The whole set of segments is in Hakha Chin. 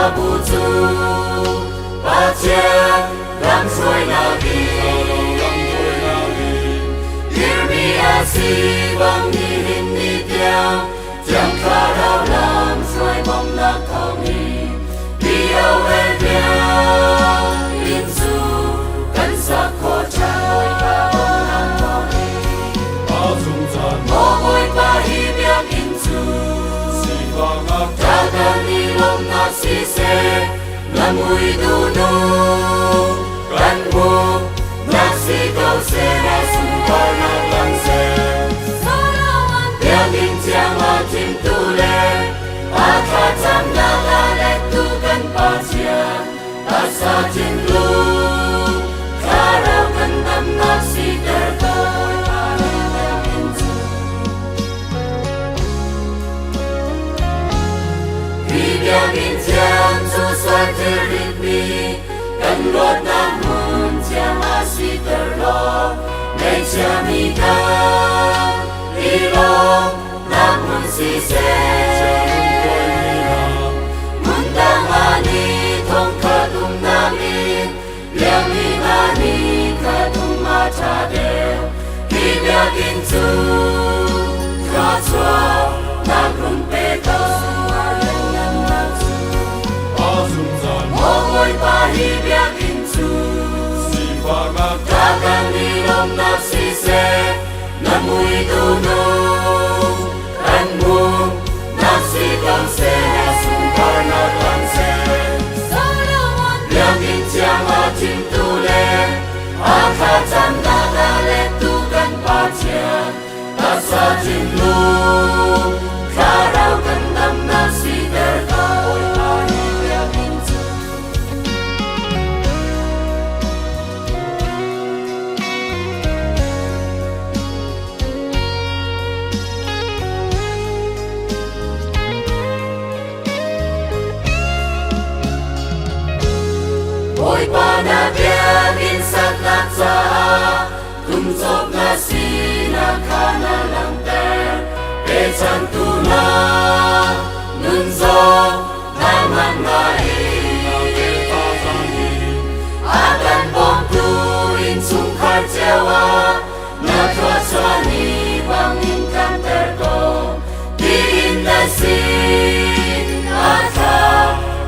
Khrihfabu cu Pathian lamhruainak in dirmi a si bang nihin ni tiang Thiang Thlarau lamhruai bawmhnak thawngin BOL biakinn cu kan sak khawh ṭhan. Bawipa bawmhnak thawngin Maw Bawipa hi biakinn cu Ṭakan i lawmhnak siseh na mui duhnu kan hmuh nak si ko seh na sunparnak lang seh. Biakinn thiang ah thimtu le a thlacamnak a lettu kan Pathian taksa thinlung thlarau kan damnak siter ko. Bawipa hi biakinn cu. Hi biakinn thiang cu sual thilritmi kan luatnak hmun thiang ah siter law ngaihchiami kan i lawmnak hmun siseh. Hmun dang ah ni thongkhat umnak in biakinn ah ni khat um a ṭha deuh. Hi biakinn cu thluachuah nak run pe ko. Maw Bawipa hi biakinn cu kan i lawmhnak siseh na mui duhnu kan hmuh nak si ko seh na sunparnak lang seh. Biakinn thiang ah thimtu le a thlacamnak a lettu kan Pathian taksa thinlung thlarau kan damnak siter ko. Bawipa hi biakinn cu. Bawipa na biakinn saknak caah tumcawp na sinak kha na langhter. Pechantu hna nun zong na hman ngai. A kan bawmtu innchungkhar cio ah na thluachuah ni bangin tlanter ko. Tiin na sin a thla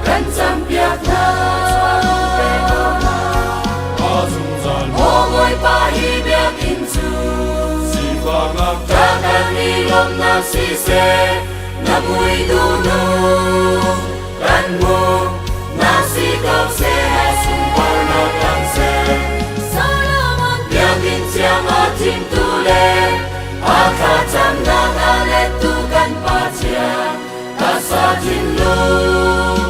kan campiak hna. Maw Bawipa hi biakinn cu kan i lawmhnak siseh na mui duhnu kan hmuh nak si ko seh sunparnak lang seh. Biakinn thiang ah thimtu le a thlacamnak a lettu kan Pathian taksa thinlung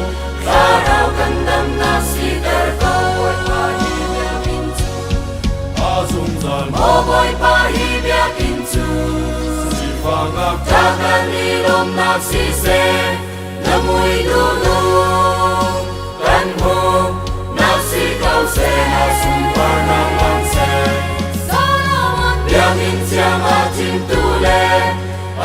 thlarau kan damnak siter ko. Bawipa hi biakinn cu Maw Bawipa hi biakinn cu kan i lawmhnak siseh na mui duhnu kan hmuh nak si ko seh na sunparnak lang seh. Biakinn thiang ah thimtu le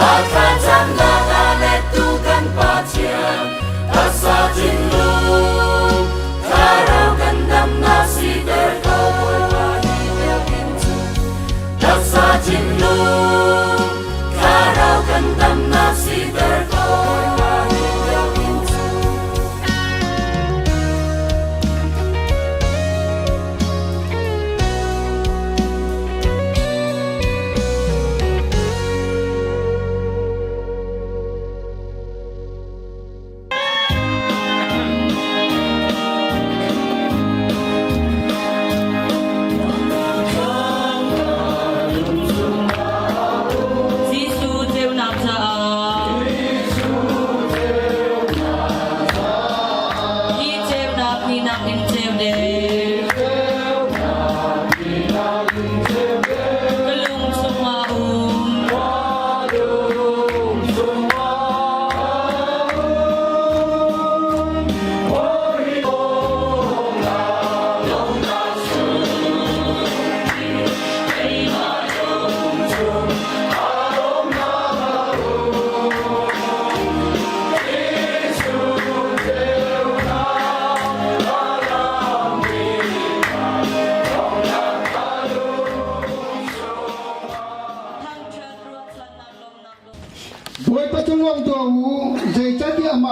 a thlacamnak a lettu kan Pathian taksa thinlung thlarau kan damnak siter ko. Bawipa hi biakinn cu taksa thinlung thlarau kan damnak siter ko. Bawipa hi biakinn cu.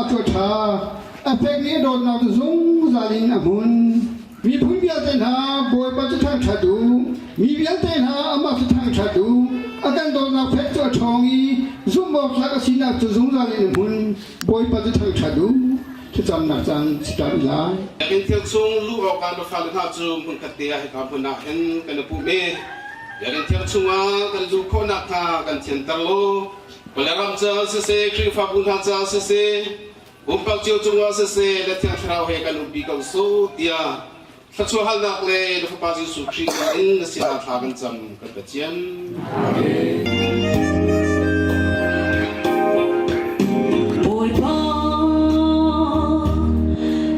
a cu a ṭha. A fekmi a dawtnak cu zungzal in a hmun. Miphun vialte hna Bawipa cu thangṭhat u. Mi vialte hna amah cu thangṭhat u. A kan dawtnak fek cu a ṭhawng i zumh awk tlak a sinak cu zungzal in a hmun. Bawipa cu thangṭhat u. Thlacamnak caan si ṭan lai. Biakinn thil chung luh awkah na fale hna cu hmunkhat te ah hika hmun ah hin kan i pum i biakinn thiang chungah kan luh khawh nakhnga kan thianter law vawlei ram caah siseh, Khrihfabu hna caah siseh, pumpak cio cungah siseh, na Thiang Thlarau he kan umpi ko sawh tiah thluachuah halnak le na Fapa Jesuh Khrih min in na sinah thla kan cam kan Pathian. Amen. Bawipa,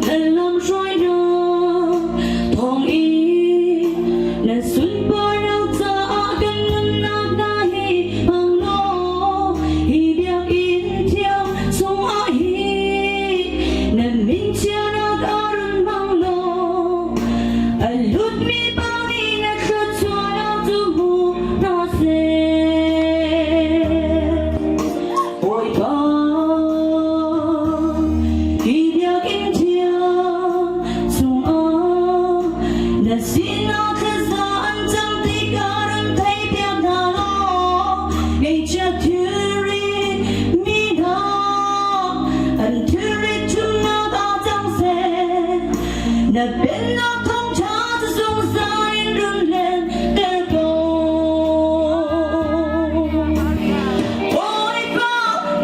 na lamhruainak thawngin na sunparnak caah kan nunnak hna hi hmang law hi biakinn thiang chungah hin na min chiahnak a run hmang law a lutmi paoh nih na thluachuahnak cu hmu hna seh. Bawipa, hi biakinn thiang chungah na sinah thlaza an cam tikah run theihpiak hna law ngeihchiat thilri mi hna an thilrit chungnak ah cang seh. Na pennak thawngṭha cu zungzal in run lenter ko. Bawipa,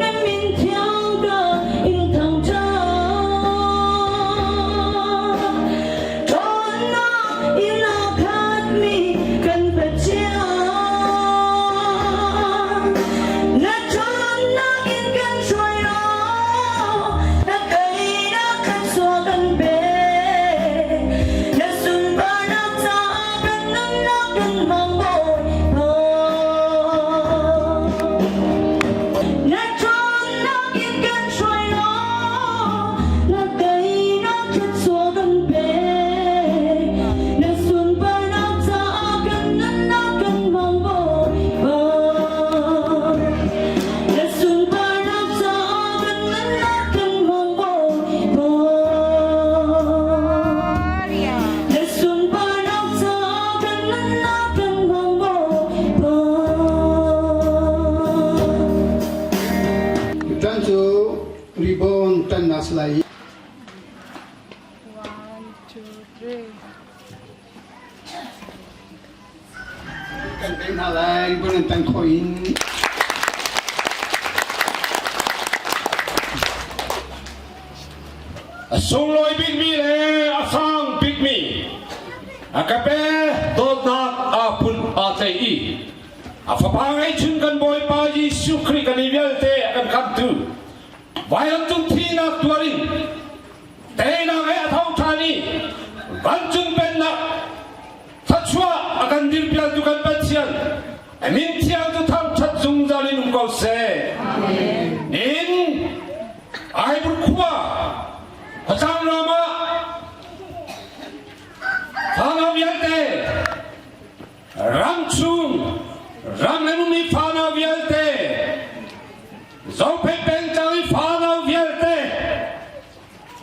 na min thiang ka in thangṭhat. Ṭhawnnak in a khatmi kan Pathian. Na ṭhawnnak in kan hruai law, na teinak thluachuah kan pe. Na sunparnak caah kan nunnak kan hmang Bawipa. Na ṭhawnnak in kan hruai law, na teinak thluachuah kan pe. Na sunparnak caah kan nunnak kan hmang Bawipa. Na sunparnak caah kan nunnak kan hmang Bawipa. Na sunparnak caah kan nunnak kan hmang Bawipa. Tutan cu ribbon tannak si lai i Kan pek hna lai, ribbon an tan khawh in. A sunglawi bikmi le a fang bikmi a ka pe dawtnak aa phun aa tlei i a fapa ngeihchun kan Bawipa Jesuh Khrih kan i vialte a kan khamtu vailamtung thihnak tuar in teinak he a tho ṭhan i vancung pennak thluachuah a kan dirpialtu kan Pathian a min thiang cu thangṭhat zungzal in um ko seh. Nin Aibur khua khuatlang ram ah fanau vialte ram chung ram le ummi fanau vialte Zophei pengtlang i fanau vialte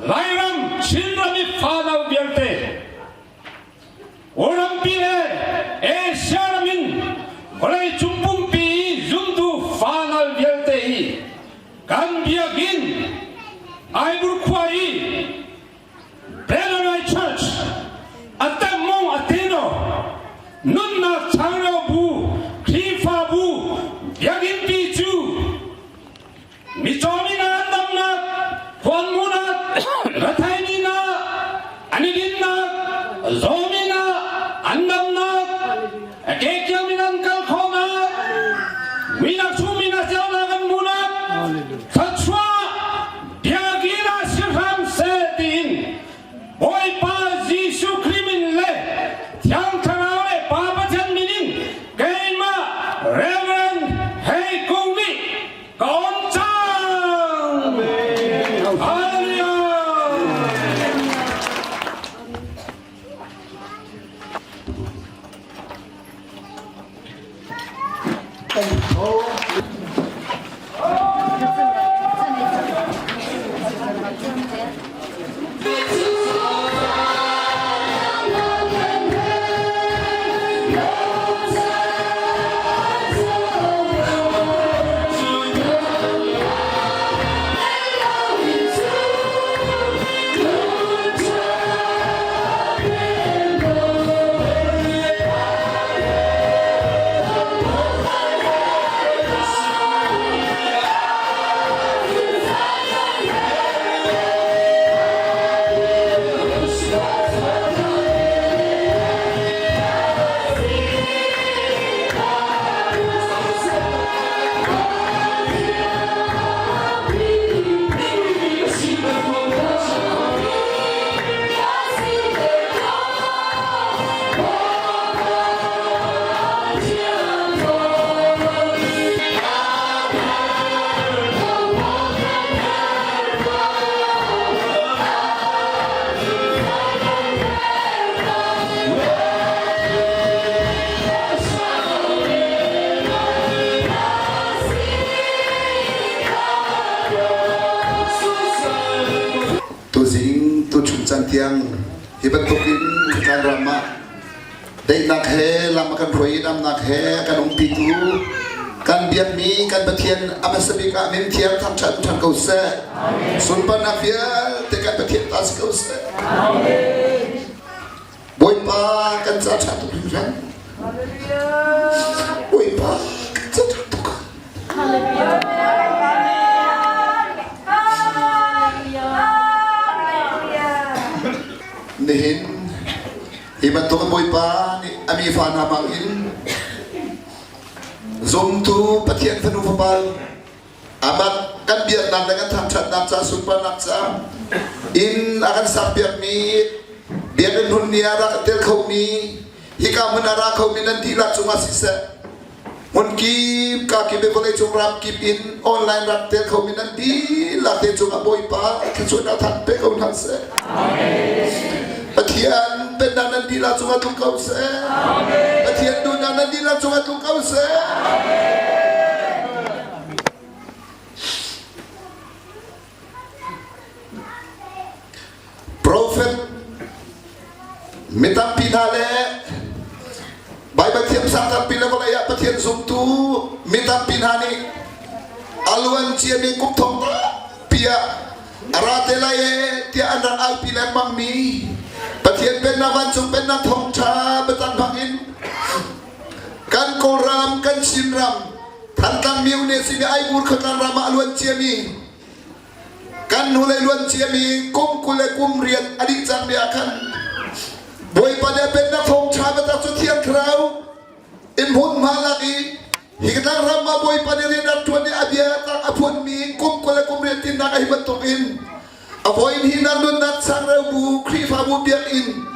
Lairam Chinram i fanau vialte Kawlrampi le Asia ram in vawleicung pumpi i zumtu fanal vialte hi kan biakinn Aibur khua i Benonai Church a temmong a teno nunnak changreu bu Khrihfabu biakinnpi cu micaw nih an damnak khuanmunak retheimi hna an i dinnak zawmi hna an damnak a kekiam in an kal khawhnak minak chungmi hna ceunak an hmuhnak thluachuah biakinn ah si hram seh tiin Bawipa Jesuh Khrih min le Thiang Thlarau le Pa Pathian min in keimah Reverend Hei Kung nih ka on cang. Hallelujah! Tuzing tuchun caan tiang hi bantukin Khatlan ram ah daihnak he lam a kan hruai i damnak he a kan umpitu kan biakmi kan Pathian a hmasa bik ah min thiang thangṭhat ṭhan ko seh. Sunparnak vialte kan Pathian ta si ko seh. Bawipa kan ca ṭha tuk hringhran. Bawipa kan ca ṭha tuk. Nihin hi bantuk Bawipa nih a mi fa hna bang in zumtu Pathian fanu fapa amah kan biaknak le kan thangṭhatnak ca sunparnak ca inn a kan sakpiakmi biakinn hmun ni ah rak tel khomi hika hmun ah ra khomi nan dihlak cungah siseh hmun kip ka kip i vawleicung ram kip in online rak tel khomi nan dihlak te cungah Bawipa thluachuahnak than pe ko hna seh. Pathian pennak nan dihlak cungah tlung ko seh. Pathian duhnak nan dihlak cungah tlung ko seh. Profet mi tampi hna le Baibal thiamsang tampi le vawlei ah Pathian zumtu mi tampi hna nih a luan ciami kum thong tampi ah a ra te lai e tiah an rak aupi lengmang mi Pathian pennak vancung pennak thawngṭha biatak hmang in kan Kawlram kan Chinram Thantlang myo nih simi Aibur khuatlang ram ah a luan ciami kan hnulei luan ciami kum 20 le kum riat a dih cangmi ah khan Bawipa nih a pennak thawngṭha biatak cu Thiang Thlarau in hmunhma lak i hi tlang ram ah Bawipa nih rian a ṭuan i a bia tak a phuanmi kum 20 le kum riat tinnak a hi bantuk in a voin hi nan nunnak changreu bu Khrihfabu biakinn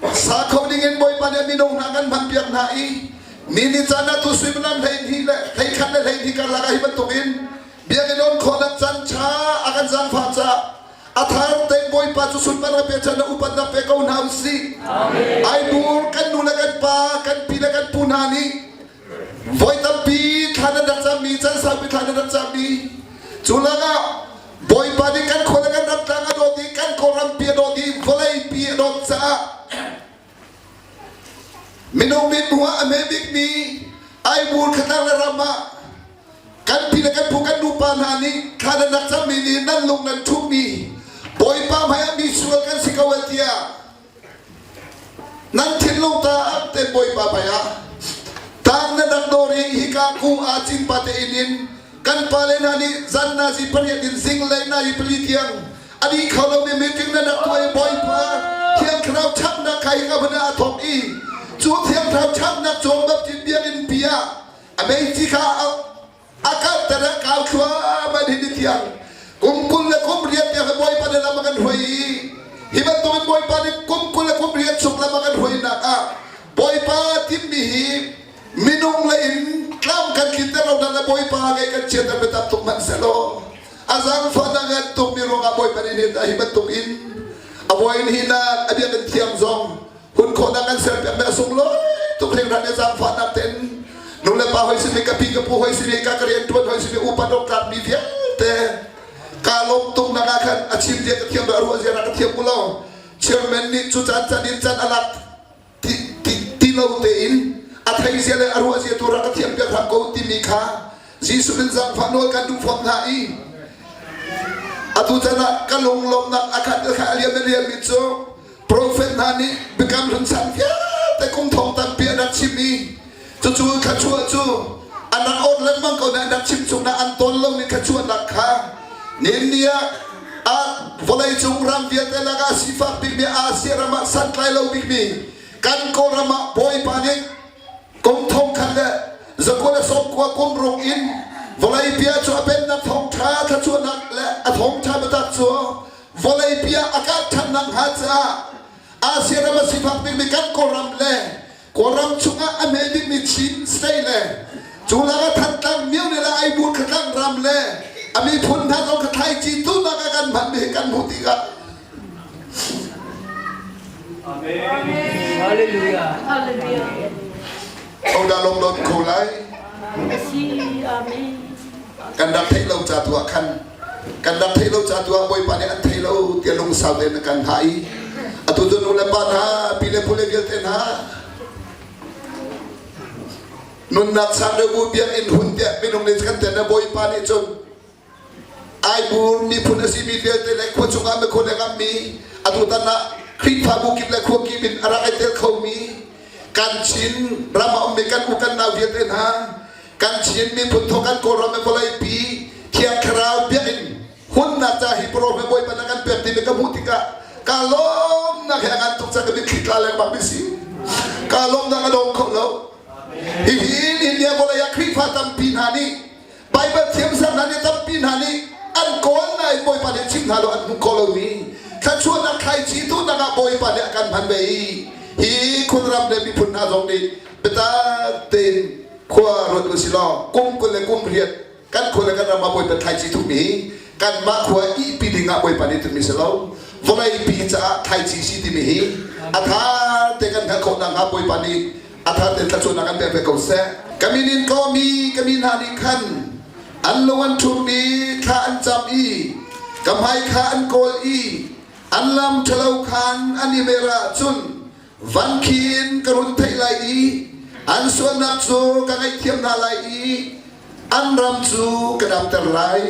sa kho ding in Bawipa nih minung hna kan hmanpiak hna i ni ni caan ah tu suimilam 12 le 11 le 12 karlak ah hi bantuk in biakinn on khawhnak caan ṭha a kan zaangfah caah a thar tein Bawipa cu sunparnak pe ṭhan le upatnak pe ko hna usih. Aibur kan nu le kan pa kan pi le kan pu hna nih voi tampi thla nan rak cammi caan saupi thla nan rak cammi cu lakah Bawipa nih kan khua le kan ram tlang a dawt i kan kawlrampi a dawt i vawleipi a dawt caah minung nih hnu ah a hme bikmi Aibur khatlang le ram ah kan pi le kan pu kan nupa hna nih thla nan rak cammi nih nan lung nan ṭhummi Bawipa hmaiah mi sual kan si ko tiah nan thinlung ta te Bawipa hmaiah tang nan rak dawr i hika ku aa cin pa te inn in kan pale hna nih zan nazi pariat in zinglei nazi pali tiang a dih kho lomi meeting nan rak tuah i Bawipa Thiang Thlarau chaknak kha hika hmun ah a thawk i cu Thiang Thlarau chaknak cawng baptist biakinn pi ah a meici kha a karhter a kau thluahmah ni ni tiang kum 20 le kum riat tiang Bawipa nih lam a kan hruai i hi bantukin Bawipa nih kum 20 le kum riat chung lam a kan hruainak ah Bawipa timmi hi minung lei in tlam kan tlinter lo dan le Bawipa ngei kan chiater biatak tuk hmanh sehlaw a zaangfahnak ngan tukmi ruangah Bawipa nih hin hi bantuk in a voin hi nak a biakinn thiang zong hun khawhnak kan serpiak mi a sunglawi tuk hringhran i zaangfahnak tein nu le pa hoi simi ka pi ka pu hoi simi ka ka rian tuan hoi simi upa dawtnak mi vialte ka lawm tuk nak ah khan a chim zia ka thiam a ruah zia ka thiam lo chairman nih cu caan caan in caan a lak ti, ti, ti lo tein. thei zia le a ruah zia tu rak ka thiam piak hram ko timi kha Jesuh min zaangfah nawl kan duh fawn hna i atu chan ah ka lunglawmhnak a khat kha a liam a liammi cu profet hna nih biakam hlun chan vialte kum thong tampi an rak chim i cucu thluachuah cu an rak awt lengmang ko nain an rak chim chung na an tawn lomi thluachuahnak kha nihin ni ah a vawleicung ram vialte lakah sifak bikmi Asia ram ah santlai lo bikmi kan Kawlram ah Bawipa nih kum thong khat le zakua le sawmkua kum ruk in vawlei bia cu a pennak thawngṭha thluachuahnak le a thawngṭha biatak cu vawlei bia a karh ṭhannak hnga caah Asia ram a sifak bikmi kan Kawlram le Kawlram chungah a hme bikmi Chin state le cu lakah Thantlang myo le Aibur khatlang ram le a miphun hna zong kha thlaici tuhnak ah kan hmanmi hi kan hmuh tikah Amen. Hallelujah. Hallelujah. Hodah lawm lawn kho lai? Amen. Kan rak theih lo ca tu ah khan kan rak theih lo ca tu ah Bawipa nih an thei lo tiah lungsau tein a kan hna i atu cu nu le pa hna pi le pu le vialte hna nunnak sang deuh bu biakinn hun tiah minung nih kan ten Bawipa nih cun Aibur miphun a simi vialte le khua chungah mikhua le ngammi atutan ah Khrihfabu kip le khua kip in a rak i tel khomi kan Chin ram a ummi kan u kan nau vialte hna kan Chin miphun thawk kan Kawlram le vawleipi Thiang Thlarau biakinn hunnak ca hi prophet Bawipa na kan pek timi ka hmuh tikah ka lawmnak he a ngan tuk ca ka mitthli tla lengmang mi si ka lawmnak a dong kho lo hihi India vawlei ah Khrihfa tampi hna nih Baibal thiamsang hna nih tampi hna nih an kawl nain Bawipa nih chim hna lo an hmuh khawh lomi thluachuahnak thlaici tuhnak ah Bawipa nih a kan hman ve i hi khulram le miphun hna zong nih biatak tein khua ruat u silaw kum 20 le kum riat kan khua le kan ram ah Bawipa thlaici tuhmi hi kanmah khua ihpi ding ah Bawipa nih tuhmi si lo vawleipi caah thlaici si timi hi a tha te kan hngalh khawh nakhnga Bawipa nih a thar tein thluachuahnak an pek ve ko seh. Ka min in kawmi ka mi hna nih khan an lung an ṭhumh i thla an cam i ka hmai kha an kawl i an lam ṭhalo khan an i mer ahcun van khin ka run theih lai i an sualnak cu ka ngaihthiam hna lai i an ram cu ka damter lai.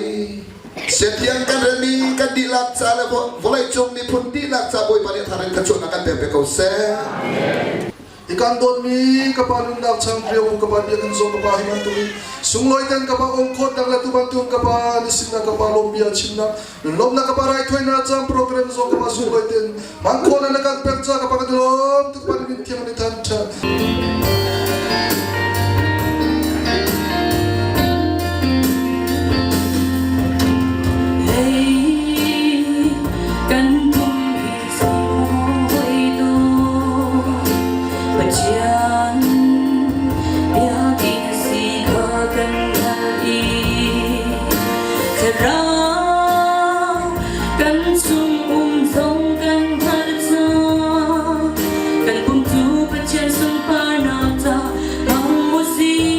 Siathiang kan relmi kan dihlak ca le vawleicung miphun dihlak ca Bawipa nih a thar in thluachuahnak kan pek ve ko seh. I kan dawtmi ka pa nunnak chang riau ka pa biakinn zong ka pa hi bantuk in sunglawi ten ka pa om khawt dang le tu bantuk ka pa ni sinnak ka pa lawm bia chimnak lawmnak ka pa raithuainak cam program zong ka pa sunglawi ten hman khawh na kan pek ca ka pa kan lawm tuk pa min thiang ni than tha. Lei kan pum hi Pathian biakinn si kha kan hngalh i thlarau kan chung um zong kan hngalh cang. Kan pum cu Pathian sunparnak ca hmang u sih.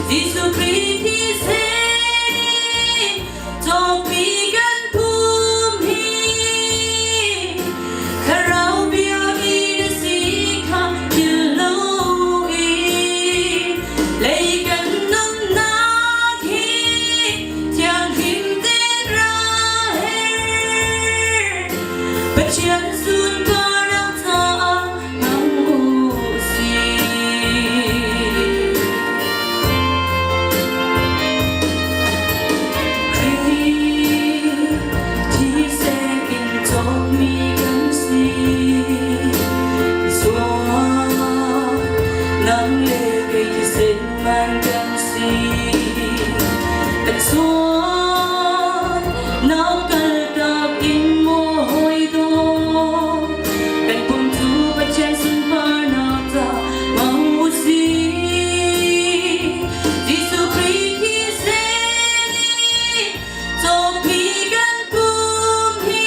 Jesuh Khrih thisen Cawpi kan phum hi thlarau biakinn a si kha philh lo i lei kan nunnak hi thianghlim tein ra her Pathian sunparnak caah hmang u sih. Thisen in cawkmi kan si. Misual nang le kei thisen man kan si. Kan sual nak kaltak in maw hawi dawt kan pum cu Pathian sunparnak ca hmang u sih. Jesuh Khrih thisen in cawkmi kan pum hi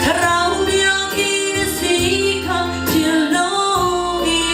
thlarau biakinn a si kha philh lo i.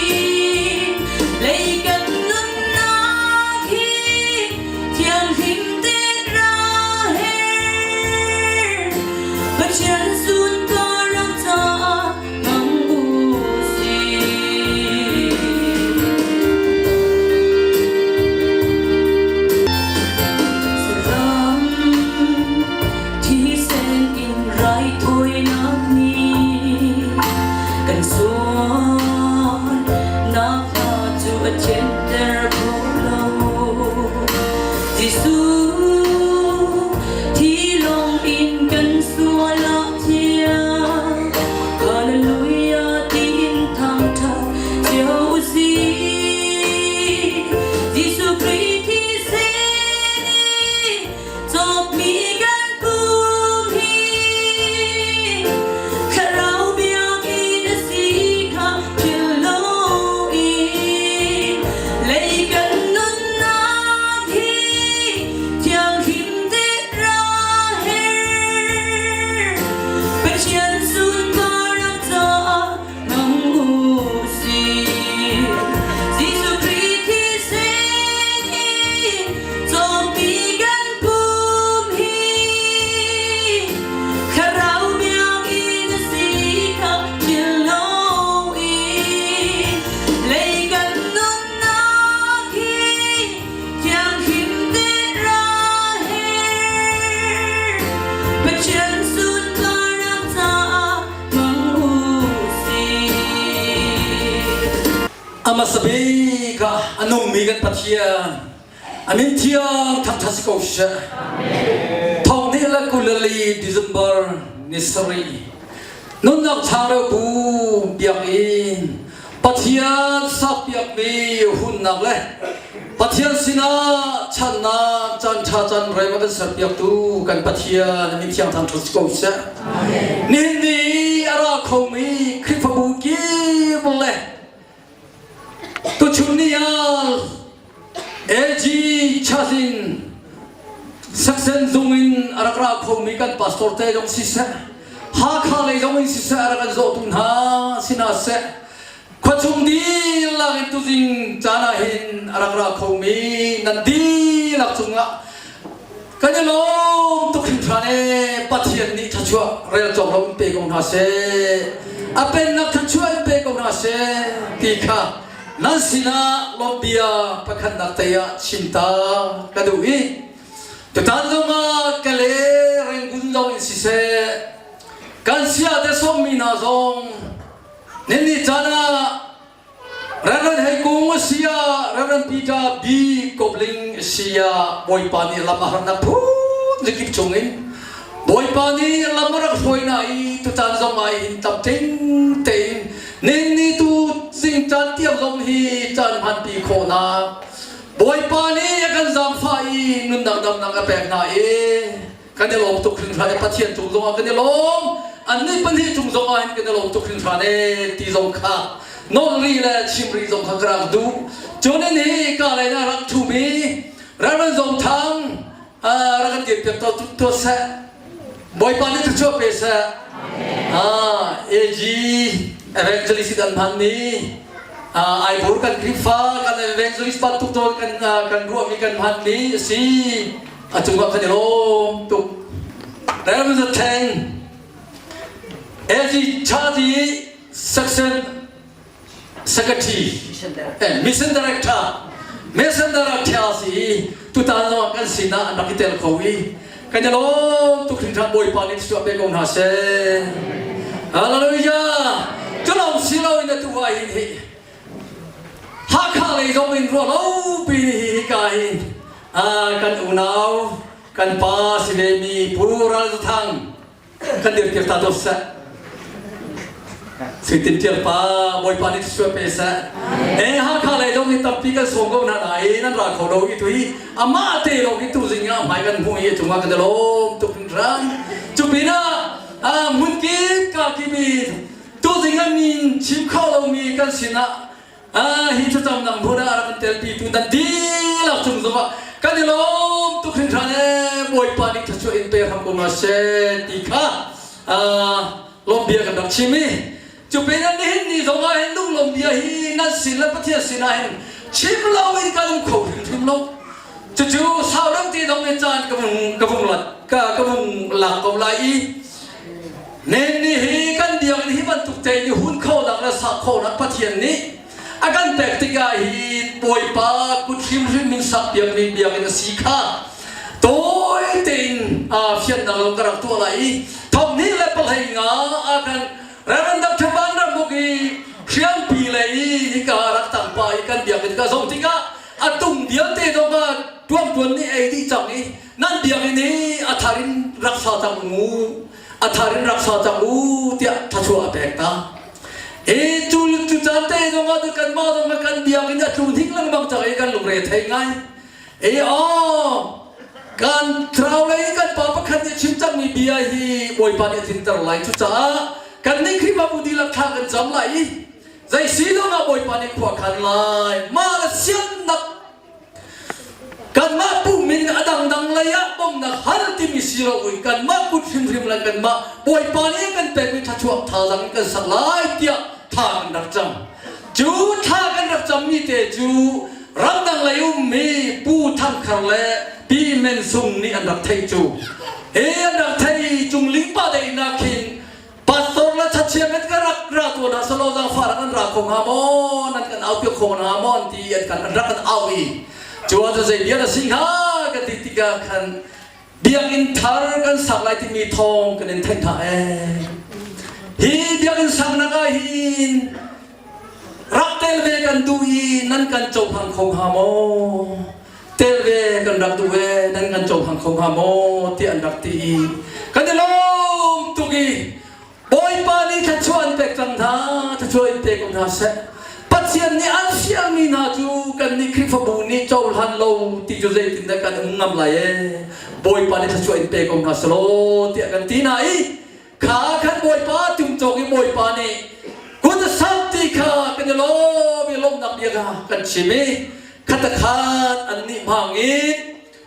A hmasa bik ah a nungmi kan Pathian a min thiang thangṭhat si ko seh. Thong nih le 24 December ni sarih nunnak changreu bu biakinn Pathian sakpiakmi hunnak le Pathian sinah channak caan ṭha caan rem a kan serpiaktu kan Pathian a min thiang thangṭhat si ko seh. Nihin ni a ra khomi Khrihfabu kip le tuchun ni ah AG Chazin Saksen zung in a rak ra khomi kan pastor te zong siseh, Hakha lei zong in siseh a rak kan zawhtu hna sinah seh, khuachung dihlak in tuzing caan ah hin a rak ra khomi nan dihlak cungah kan i lawm tuk hringhran ee. Pathian nih thluachuah rel cawk lo in pe ko hna seh. A pennak thluachuah in pe ko hna seh ti kha nan sinah lawmhbia pakhatnak te ah chim ta ka duh i tutan zongah Kale Rangoon zong in siseh kan sia te sawmmi hna zong ninni caan ah Reverend Hei Kung a si ah Reverend Peter B. Kobling a si ah Bawipa nih lam a harnak phun zakip chungin Bawipa nih lam a rak hruai hna i tutan zong ah hin tamtling tein ninni tu zing caan tiang zong hi caan hmanpi khawhnak Bawipa nih a kan zaangfah i nunnak damnak a pek hna i kan i lawm tuk hringhran i Pathian cung zongah kan i lawm annih pahnih cung zongah hin kan i lawm tuk hringhran e ti zong kha nawl ri le chim ri zong kha ka rak duh cun in hi ka lei na rak thumi Reverend Zong Thang rak kan dir piak to to seh Bawipa nih thluachuah pe seh AG evangelist kan hman ni Aibur kan Khrihfa kan evangelist bantuk to kan kan ruahmi kan hman ni a si a cungah kan i lawm tuk Reverend Teng AG Chadi section secretary eh, mission director mission director si tutan zong kan sinah an rak i tel kho i kan i lawm tuk hringhran Bawipa nih thluachuah pe ko hna seh hallelujah culawng si lo in atu ah hin hi Hakha lei zong in ruah lo pi ni hi hika hin kan unau kan pa si ve mi Pu Ral Thang kan dirpiak ta to seh Sui Tin Tial pa Bawipa nih thluachuah pe seh e Hakha lei zong hi tampi kan sawm ko hna nain an ra kho lo i tui amah te lawng hi tuzing ah hmai kan hmuh i a cungah kan i lawm tuk hringhran cu pinah hmunkip ka kip i tuzing ah min chim kho lomi kan sinah hi thlacamnak hmun ah rak kan telpi tu nan dihlak cung zongah kan i lawm tuk hringhran ee Bawipa nih thluachuah in pe hram ko hna seh ti kha lawm bia kan rak chim i cu pin ah nihin ni zongah hin lunglawm bia hi nan sin le Pathian sinah hin chim lo in kan um kho hrimhrim lo cucu sau deuh ti zong in caan ka vung ka vung lat ka ka vung lak ko lai i Nen nih hi kan biakinn hi bantuk te in hun khonak le sak khonak Pathian nih a kan pek tikah hi Bawipa kut hrimhrim in sak piakmi biakinn a si kha tawi tein fiannak lo ka rak tuah lai i thong hnih le pahlei nga a kan Reverend Dr. Van Ramuk i hriampi lei i hika rak tangpa i kan biakinn ka zoh tikah a tung vialte zong ah tuangtuan nih ei dih cang i nan biakinn hi a thar in rak sa cang mu a thar in rak sa cang u tiah thluachuah a pek ta e cu cu caan te zong ah kanmah zong kan biakinn a tlun hing lengmang cang i kan lungre thei ngai e aw kan thlarau lei kan pa pakhat nih chim cangmi bia hi Bawipa nih a tlinter lai cucaah kan nih Khrihfabu dihlak thla kan cam lai i zei si zong ah Bawipa nih khua khan lai mah le siannak Kanmah pum in a dangdang lei ah bawmhnak hal timi si loin kanmah kut hrimhrim le kanmah Bawipa nih kan pekmi thluachuah thazaang in kan sak lai tiah thla kan rak cam. Cu thla kan rak cammi te cu ramdang lei ummi Pu Thang Khar le Pi Men Sung nih an rak theih cu. Hi an rak theih cung lingpa te inn ah khin Pastor le chachia men ka rak ra tuan ah salo zangfah rak an ra kho hnga maw nan kan au piak kho hnga maw an ti an kan an rak kan au i cu ah cu zei bia na si hnga kan ti tikah khan biakinn thar kan sak lai timi thawng kan in theih hna ee hi biakinn saknak ah hin rak tel ve kan. kan duh i nan kan cohlang kho hnga maw? Tel ve kan rak duh ve nan kan cohlang kho hnga maw? tiah an rak ti i kan i lawm tuk i Bawipa nih thluachuah an pek cang hna, thluachuah in pe ko hna seh. Pathian nih an fialmi hna cu kannih Khrihfabu nih cohlan lo ti cu zeitindah kan um ngam lai ee? Bawipa nih thluachuah in pe ko hna selaw tiah kan ti hna i kha khan Bawipa tumcawk i Bawipa nih kut a samh ti kha kan i lawm i lawmhnak bia kha kan chim i khatakhan annih hmang in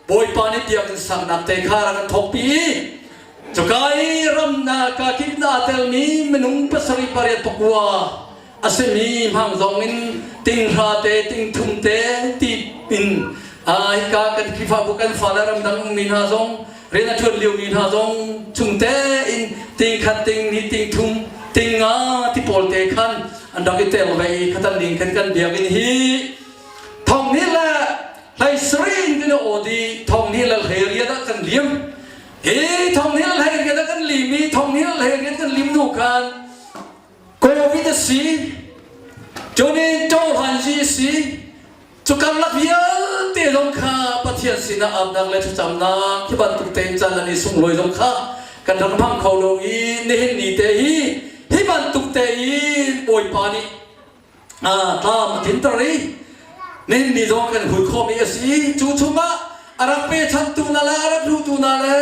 Bawipa nih biakinn saknak te kha rak kan thawkpi i cuka i ramnak ka kip na aa telmi minung pasarih pariat pakua a simi hmang zong in tinghra te tingthum te ti in hika kan Khrihfabu kan fale ramdang ummi hna zong rian a ṭuan liomi hna zong chung te in tingkhat ting hnih tingthum tingnga ti pawl te khan an rak i tel ve i khatan ding khan kan biakinn hi thong hnih le hlei sarih in kan i awt i thong hnih le hlei riat ah kan liam hi thong hnih le hlei riat ah kan lim i thong hnih le hlei riat kan lim hnu khan Covid a si cunin Johan a si cu karlak vialte zong kha Pathian sinah apnak le thlacamnak hi bantuk tein caan an i sunglawi zong kha kan rak hmang kho lo i nihin ni te hi hi bantuk te in Bawipa nih tlam a tlinter i nihin ni zong kan hui khawhmi a si cu chungah a rak pechantu hna le a rak hlutu hna le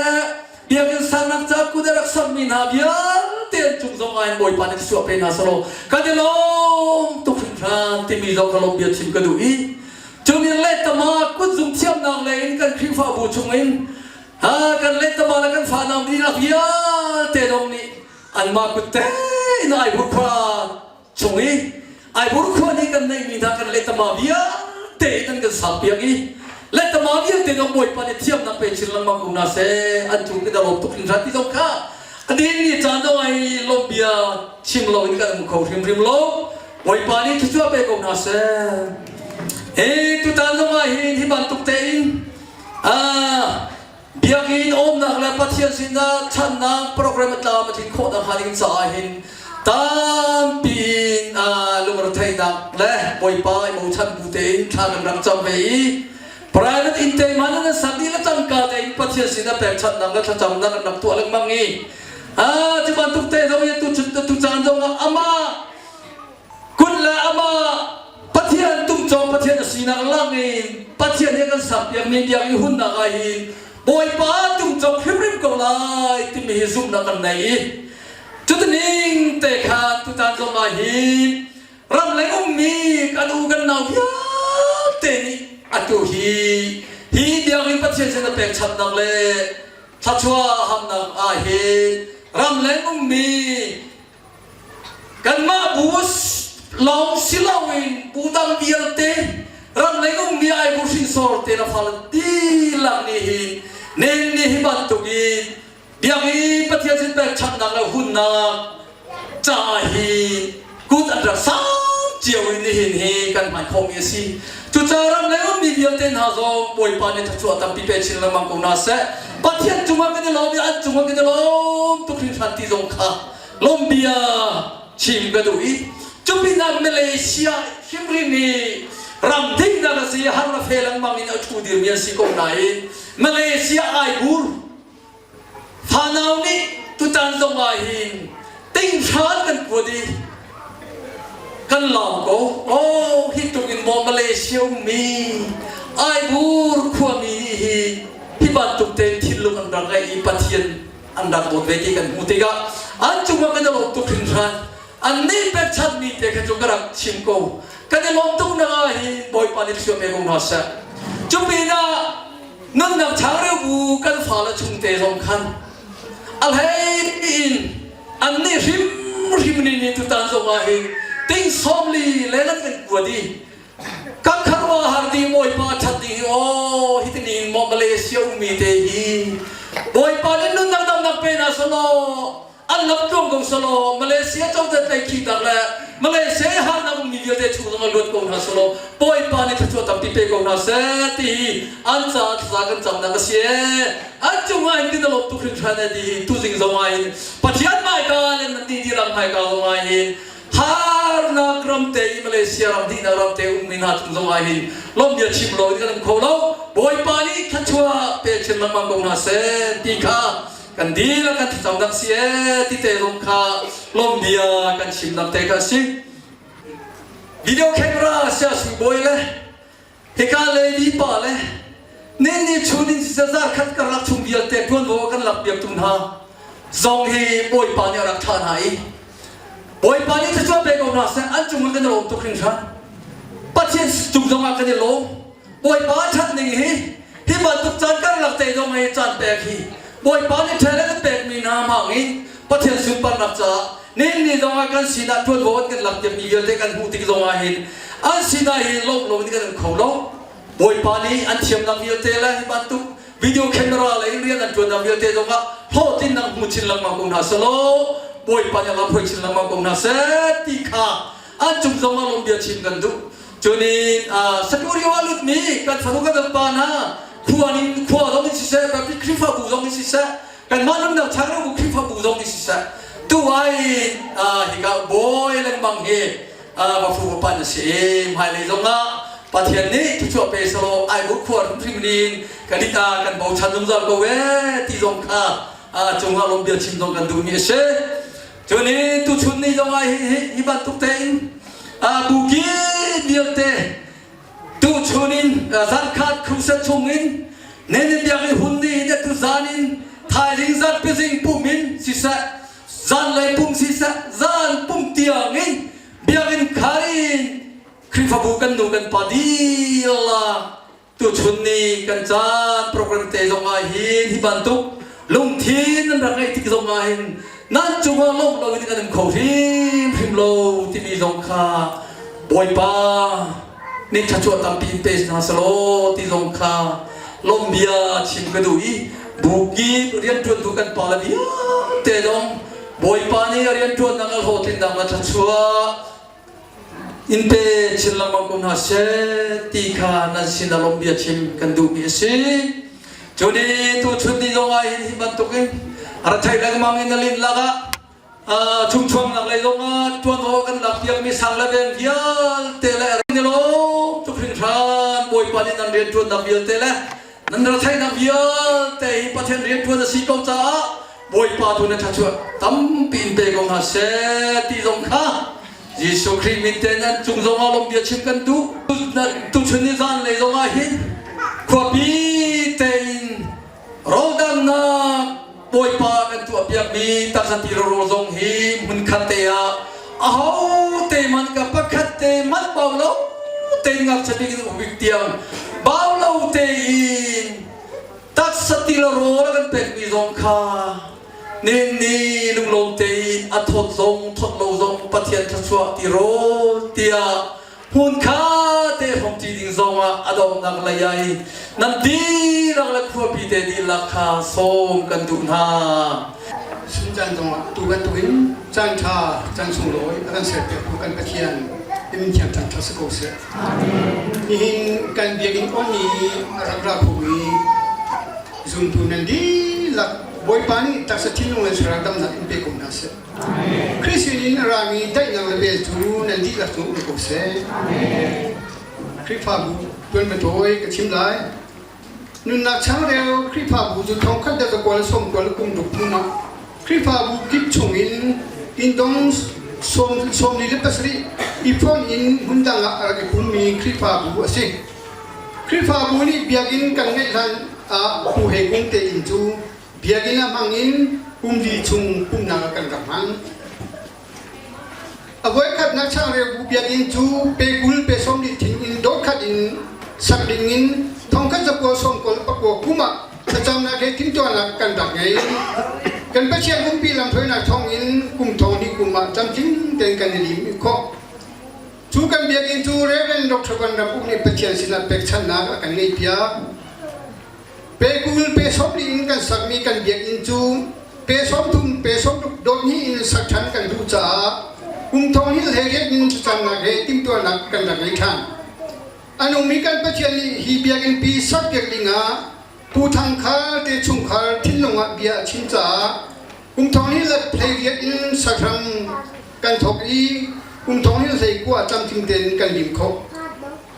biakinn sangnak ca kut a rak sammi hna vialte an cung zong ah in Bawipa nih suah pe hna selaw kan i lawm tuk hringhran timi zong ka lawm bia chim ka duh i cunin lettama kutzung thiamnak lei in kan Khrihfabu chungin kan lettama le kan fanau dihlak vialte zong nih anmah kut tein ai khua chung i Aibur khua nih kan neihmi hna kan lehtama vialte in an kan sakpiak i lehtama vialte zong Bawipa nih thiamnak pe chin lengmang ko hna seh an cung in a lawm tuk hringhran ti zong kha a din ni caan zong ai lawm bia chim lo in kan um kho hrimhrim lo Bawipa nih thluachuah pe ko hna seh hi tutan zong ah hin hi bantuk tein ah Biakinn umnak le Pathian sinah channak program a tlam a tlin khawh nakhnga ding caah hin tampi in lungretheihnak le Bawipa i bochan bu tein thla kan rak cam ve i private inn te hmanh nan sak dih le cangka tein Pathian sinah pekchanhnak le thlacamnak kan rak tuah lengmang i cu bantuk te zong hi tu caan zong ah amah Kut le amah Pathian tumcawng Pathian a sinak lang in Pathian he kan sakpiakmi biakinn hunnak ah hin Bawipa tumcawng hrimhrim ko lai timi hi zumhnak kan nei i cutining te khan tutan zong ah hin ramleng ummi kan u kan nau vialte nih atu hi hi biakinn Pathian sin a pekchanhnak le thluachuah hamnak ah hin ramleng ummi Kanmah bu lawng si loin bu dang vialte ramleng ummi ai bu hrinsor te na fal dihlak nih hin nen nih hi bantukin biakinn Pathian sin pekchanhnak le hunnak caah hi kut an rak sam cio in nihin hi kan hman khawhmi a si. Cucaah ramleng ummi vialte hna zong Bawipa nih thluachuah tampi pe chin lengmang ko hna seh. Pathian cungah kan i lawm i an cungah kan i lawm tuk hringhran ti zong kha lawmbia chim ka duh i cupinah Malaysia hrimhrim hi ram dingnak a si har le fe lengmang in a ṭhu dirmi an si ko nain Malaysia ai bur Fanau nih tutan zong ah hin tinghran kan kuat i kan lawm ko. Oh, hi tuk in maw Malaysia ummi Aibur khuami nih hi hi bantuk tein thinlung an rak ngeih i Pathian an rak dawt ve ti kan hmuh tikah an cungah kan i lawm tuk hringhran. An nih pekchanhmi te kha cu ka rak chim ko. Kan i lawm tuk nak ah hin Bawipa nih thluak pe ko hna seh. Cu pinah nunnak changreu bu kan fale chungte zong khan a hlei in annih hrimhrim nih nih tutan zong ah hin ting sawmli le nan kan kuat i kan kharuahhar ding Bawipa ṭhat ding hi aw hi tinin maw Malaysia ummi te hi Bawipa nih nunnak damnak pe hna selaw an lam tluang ko selaw Malaysia cozah tlaihkhihnak le Malaysia i harnak ummi vialte chung zong ah luat ko hna selaw Bawipa nih thluachuah tampi pe ko hna seh ti hi an caah thlaza kan camnak a si ee an cungah hin kan i lawm tuk hringhran e ti hi tuzing zong ah hin Pathian hmaika le nan ti dihlak hmaika zong ah hin ha. kharnak ram te i Malaysia ram dihnak ram te ummi hna cung zong ah hin lawmhbia chim lo in kan um kho lo. Bawipa nih thluachuah pe chin lengmang ko hna seh ti kha kan dihlak kan thlacamnak si ee ti te zong kha lawmhbia kan chimnak te kha a si. Video camera sia sui bawi le hika lady pa le nin ni chun in sisazar khat karlak chung vialte tuanvo kan lak piak tu hna zong hi Bawipa nih a rak thlah hna i Bawipa nih thluachuah pe ko hna seh an cung ah kan i lawm tuk hringhran. Pathian cung zong ah kan i lawm. Bawipa ṭhat ning hi hi bantuk caan karlak te zong hi caan pek hi Bawipa nih ṭhel a kan pekmi hna hmang in Pathian sunparnak caah nihin ni zong ah kan sinah ṭuanvo an kan lak piakmi vialte kan hmuh tik zong ah hin an sinah hin lawmh lo in kan um kho lo. Bawipa nih an thiamnak vialte le hi bantuk video camera lei in rian an ṭuannak vialte zong ah hlawhtlinnak hmu chin lengmang ko hna selaw Bawipa nih a lam hruai chin lengmang ko hna seh ti kha an cung zong ah lawmhbia chim kan duh. Cunin Sakuri ah lutmi kan fanu kan pa hna khua ning khua zong in siseh Baptist Khrihfabu zong in siseh kanmah nunnak changreu Khrihfabu zong in siseh tu ai hika bawi lengmang hi va fu va pan a si i hmailei zong ah Pathian nih thuchuah pe selaw ai bu khua hrimhrim nin kan ita kan bochan zungzal ko e ti zong kha cungah lawm bia chim zong kan duhmi a si. Cun tuchun ni zong ah hi bantuk tein buki vialte tuchun in zarkhat crusade chung in nen biakinn hun ni in tu zan in thaizing zarhpi zing pum in siseh zanlei pum siseh zan pum tiang in biakinn khar in Khrihfabu kan nu kan pa dihlak Tuchun ni kan caan program te zong ah hin hi bantuk lungthin nan rak ngeih tik zong ah hin nan cungah lawmh lo in kan um kho hrimhrim lo timi zong kha Bawipa nih thluachuah tampi in pe hna selaw ti zong kha lawmhbia chim ka duh i bu kip rianṭuantu kan pa le vialte zong Bawipa nih a rianṭuannak a hlawhtlinnak le thluachuah In pe chin lengmang ko hna seh ti kha nan sin ah lawmhbia chim kan duhmi a si. Cun i tuchun ni zong ah hin hi bantukin a ra thei lengmang in a lin lakah chungchuangnak lei zong ah ṭuanvo kan lak piakmi sang le veng vialte le ni lawm tuk hringhran Bawipa nih nan rianṭuannak vialte le nan retheihnak vialte hi Pathian rianṭuan a si ko caah Bawipa tu na thluachuah tampi in pe ko hna seh ti zong kha Jesuh Khrih min te nan cung zong ah lawmhbia chim kan duh. Tuchun ni zan lei zong ah hin khuapi tein rawldannak Bawipa kan tuahpiakmi taksa ti rawl zong hi hmunkhat te ah aho te man ka pakhat te man bau lo tein ngakchia bik in ubik tiang bau lo tein taksa ti le rawl a kan pekmi zong kha nin ni lunglawm tein a thawt zong thawt lo zong Pathian thluachuah ti rawl tiah hmun kha te hrawmṭi ding zongah a donghnak lei ah i nan dihlak le khuapi te dihlak kha sawm kan duh hna. Suncan zongah tu bantukin caan ṭha caan sunglawi a kan serpiaktu kan Pathian i min thiang thangṭhat si ko seh. Nihin kan biakinn on i a rak ra khomi zumtu nan dihlak Bawipa nih taksa thinlung le thlarau damnak in pe ko hna seh. Khrih sinin a rami daihnak le vel cu nan dihlak cung um ko seh. Khrihfabu tuanbatawi ka chim lai. Nunnak changreu Khrihfabu cu thongkhat le zakual sawmkual kum ruk hnu ah Khrihfabu kip chungin inndong 47 i fonh in hmundang ah a rak i pummi Khrihfabu a si. Khrihfabu nih biakinn kan ngeih hlan ah Pu Hei Kung te inn cu Biakinn ah hmang in kum li chung pumhnak ah kan rak hman. A voikhatnak changreu bu biakinn cu pe 20 pe 40 thing in dawtkhat in sak ding in thongkhat zakua sawmkul pakua kum ah thlacamnak he timhtuahnak kan rak ngei. Kan Pathian umpi lamhruainak thawng in kum thong hnih kum ah tlamtling tein kan i lim khawh. Cu kan biakinn cu Reverend Dr. Van Ram Uk nih Pathian sinah pekchanhnak a kan ngeihpiak. Pe 20 pe 40 in kan sakmi kan biakinn cu pe 30 pe 60 dot hnih in sak ṭhan kan duh caah kum thong hnih 18 in thlacamnak he timhtuahnak kan rak ngei ṭhan. A nungmi kan Pathian nih hi biakinn pi sakpiak dingah Pu Thang Khar te chungkhar thinlung ah bia a chim caah kum thong hnih le 18 in sakhram kan thawk i kum. Kum thong hin 19 tlamtling tein kan lim khawh.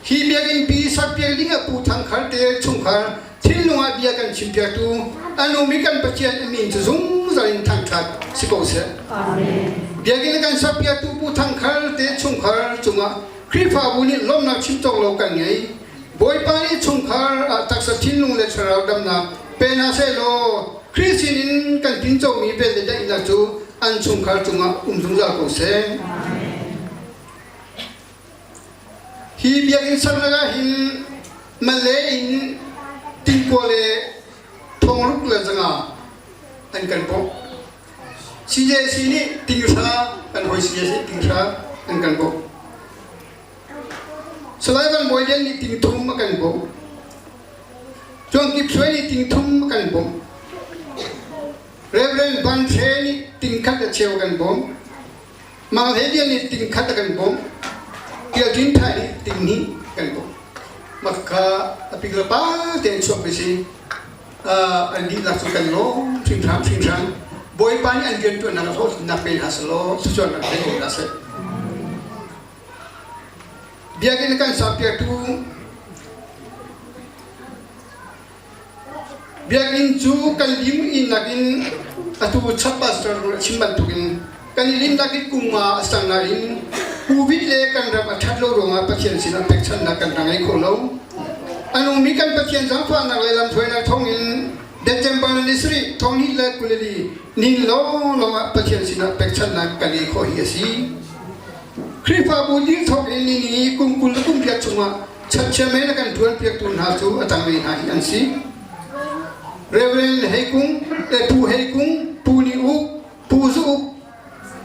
Hi biakinn pi sakpiak ding ah Pu Thang Khar te chungkhar thinlung ah bia kan chimpiaktu a nungmi kan Pathian a min cu zungzal in thangṭhat si ko seh. Biakinn kan sakpiaktu Pu Thang Khar te chungkhar cungah Khrihfabu nih lawmhnak chim cawk lo kan ngei. Bawipa nih chungkhar ah taksa thinlung le thlarau damnak pe hna seh law Khrih sinin kan tincomi vel le daihnak cu an chungkhar cungah um zungzal ko seh. Hi biakinn saknak ah hin Malay in tingkua le thongruk le zanga an kan bawmh. CJC nih tinghra kan hawi CJC tinghra an kan bawmh. Salai Van Bawi Lian nih tingthum a kan bawmh. Chuang Kip Suai nih tingthum a kan bawmh. Reverend Van Hre nih tingkhat a cheu a kan bawmh. Mang Hlei Lian nih tingkhat a kan bawmh. Tial Tin Thai nih tinghnih a kan bawmh. Mah kha a pik le pa tein chuak mi si. An dihlak cu kan lawm hringhran hringhran. Bawipa nih an rianṭuannak a hlawhtlinnak pe hna selaw thluachuahnak pe ko hna seh. Biakinn kan sakpiaktu Biakinn cu kan lim innak in atu chap pastor a chim bantukin kan i limnak in kum nga a sang nain Covid le kan ram a ṭhat lo ruangah Pathian sinah pekchanhnak kan rak ngei kho lo. A nungmi kan Pathian zaangfahnak le lamhruainak thawngin December ni sarih thonghnih le 24 ni lawnglawng ah Pathian sinah pekchanhnak kan ngei khawh hi a si. Khrihfabu dir thawk in ni ni kum 20 le kum riat chungah Chatchia men a kan ṭuanpiaktu hna cu a tanglei hna hi an si. Reverend Hei Kung, eh, Pu Hei Kung, Pu Ni Uk, Pu Zu Uk,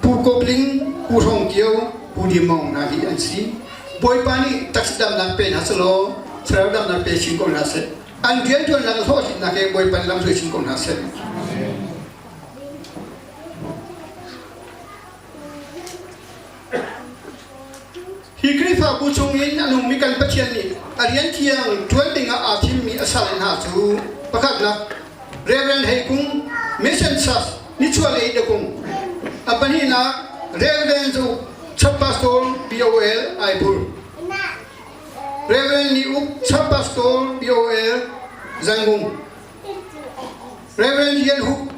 Pu Kop Ling, Pu Hrong Kio, Pu Dim Mong hna hi an si. Bawipa nih taksa damnak pe hna selaw, thlarau damnak pe chin ko hna seh. An rianṭuannak hlawhtlinnak he Bawipa nih lamhruai chin ko hna seh. Hi Khrihfabu chungin a nungmi kan Pathian nih a rian thiang ṭuan dingah aa thimmi a sal hna cu pakhatnak Reverend Hei Kung, Mission Church, Nichuahlei Dakung, a pahnihnak Reverend Zu Church Pastor BOL Aibur, Reverend Ni Uk Church Pastor BOL Zangung, Reverend Lian Hup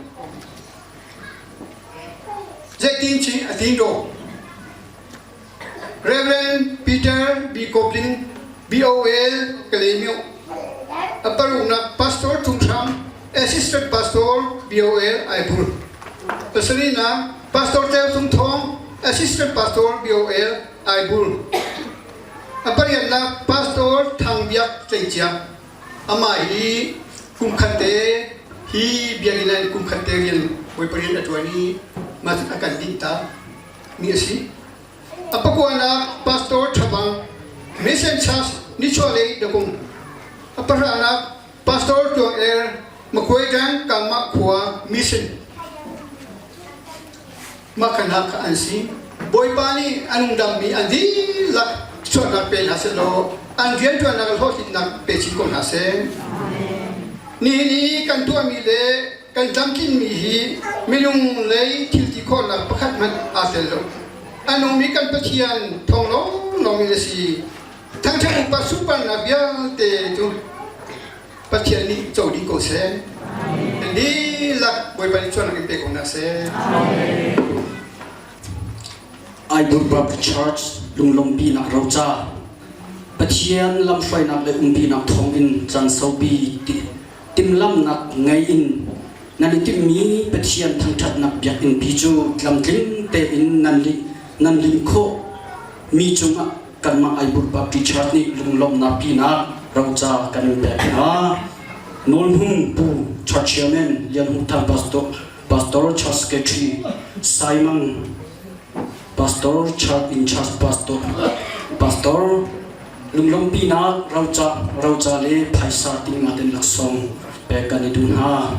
Zeitin chin a tin do? Reverend Peter B. Coplin, BOL Kalaymyo. A paruknak Pastor Tung Hram, Assistant Pastor BOL Aibur. Pasarihnak Pastor Teo Tung Thawng, Assistant Pastor BOL Aibur. A pariatnak Pastor Thang Biak Tleicia. Amah hi kum khat te hi biakinn ah kum khat te rian Bawipa rian a ṭuan i mah cu a kan dinh ta mi a si. A pakuanak Pastor Ṭha Bang, Mission Church Nichuahlei Dakung. A pahranak Pastor Tuang Er, Makhuai Kangmah khua Mission. Mah kha hna kha an si. Bawipa nih a nungdammi an dihlak chuahnak pe hna seh law an rianṭuannak le hlawhtlinnak pe chin ko hna seh. Nihin i kan tuahmi le kan tlamtlinmi hi minung lei thil ti khawhnak pakhat hmanh aa tel lo. A nungmi kan Pathian thawng lawnglawng in a si. Thangṭhat upat sunparnak vialte cu Pathian nih co dih ko seh. Nan dihlak Bawipa nih chuahnak in pe ko hna seh. Aibur Baptist Church lunglawmhpinak roca Pathian lamhruainak le umpinak thawngin caan saupi timhlamhnak ngei in nan i timhmi Pathian thangṭhatnak biakinn pi cu tlamtling tein nan nan lim khawh mi cungah kanmah Aibur Baptist Church nih lunglawmhnak pinak roca kan in pek hna. Nawlhmung Pu Church Chairman Lian Hung Thang Pastor, Pastor Church Secretary Simon Pastor Church in Charge Pastor Pastor lunglawmhpinak roca roca le phaisa tingma ten laksawng pek kan i duh hna.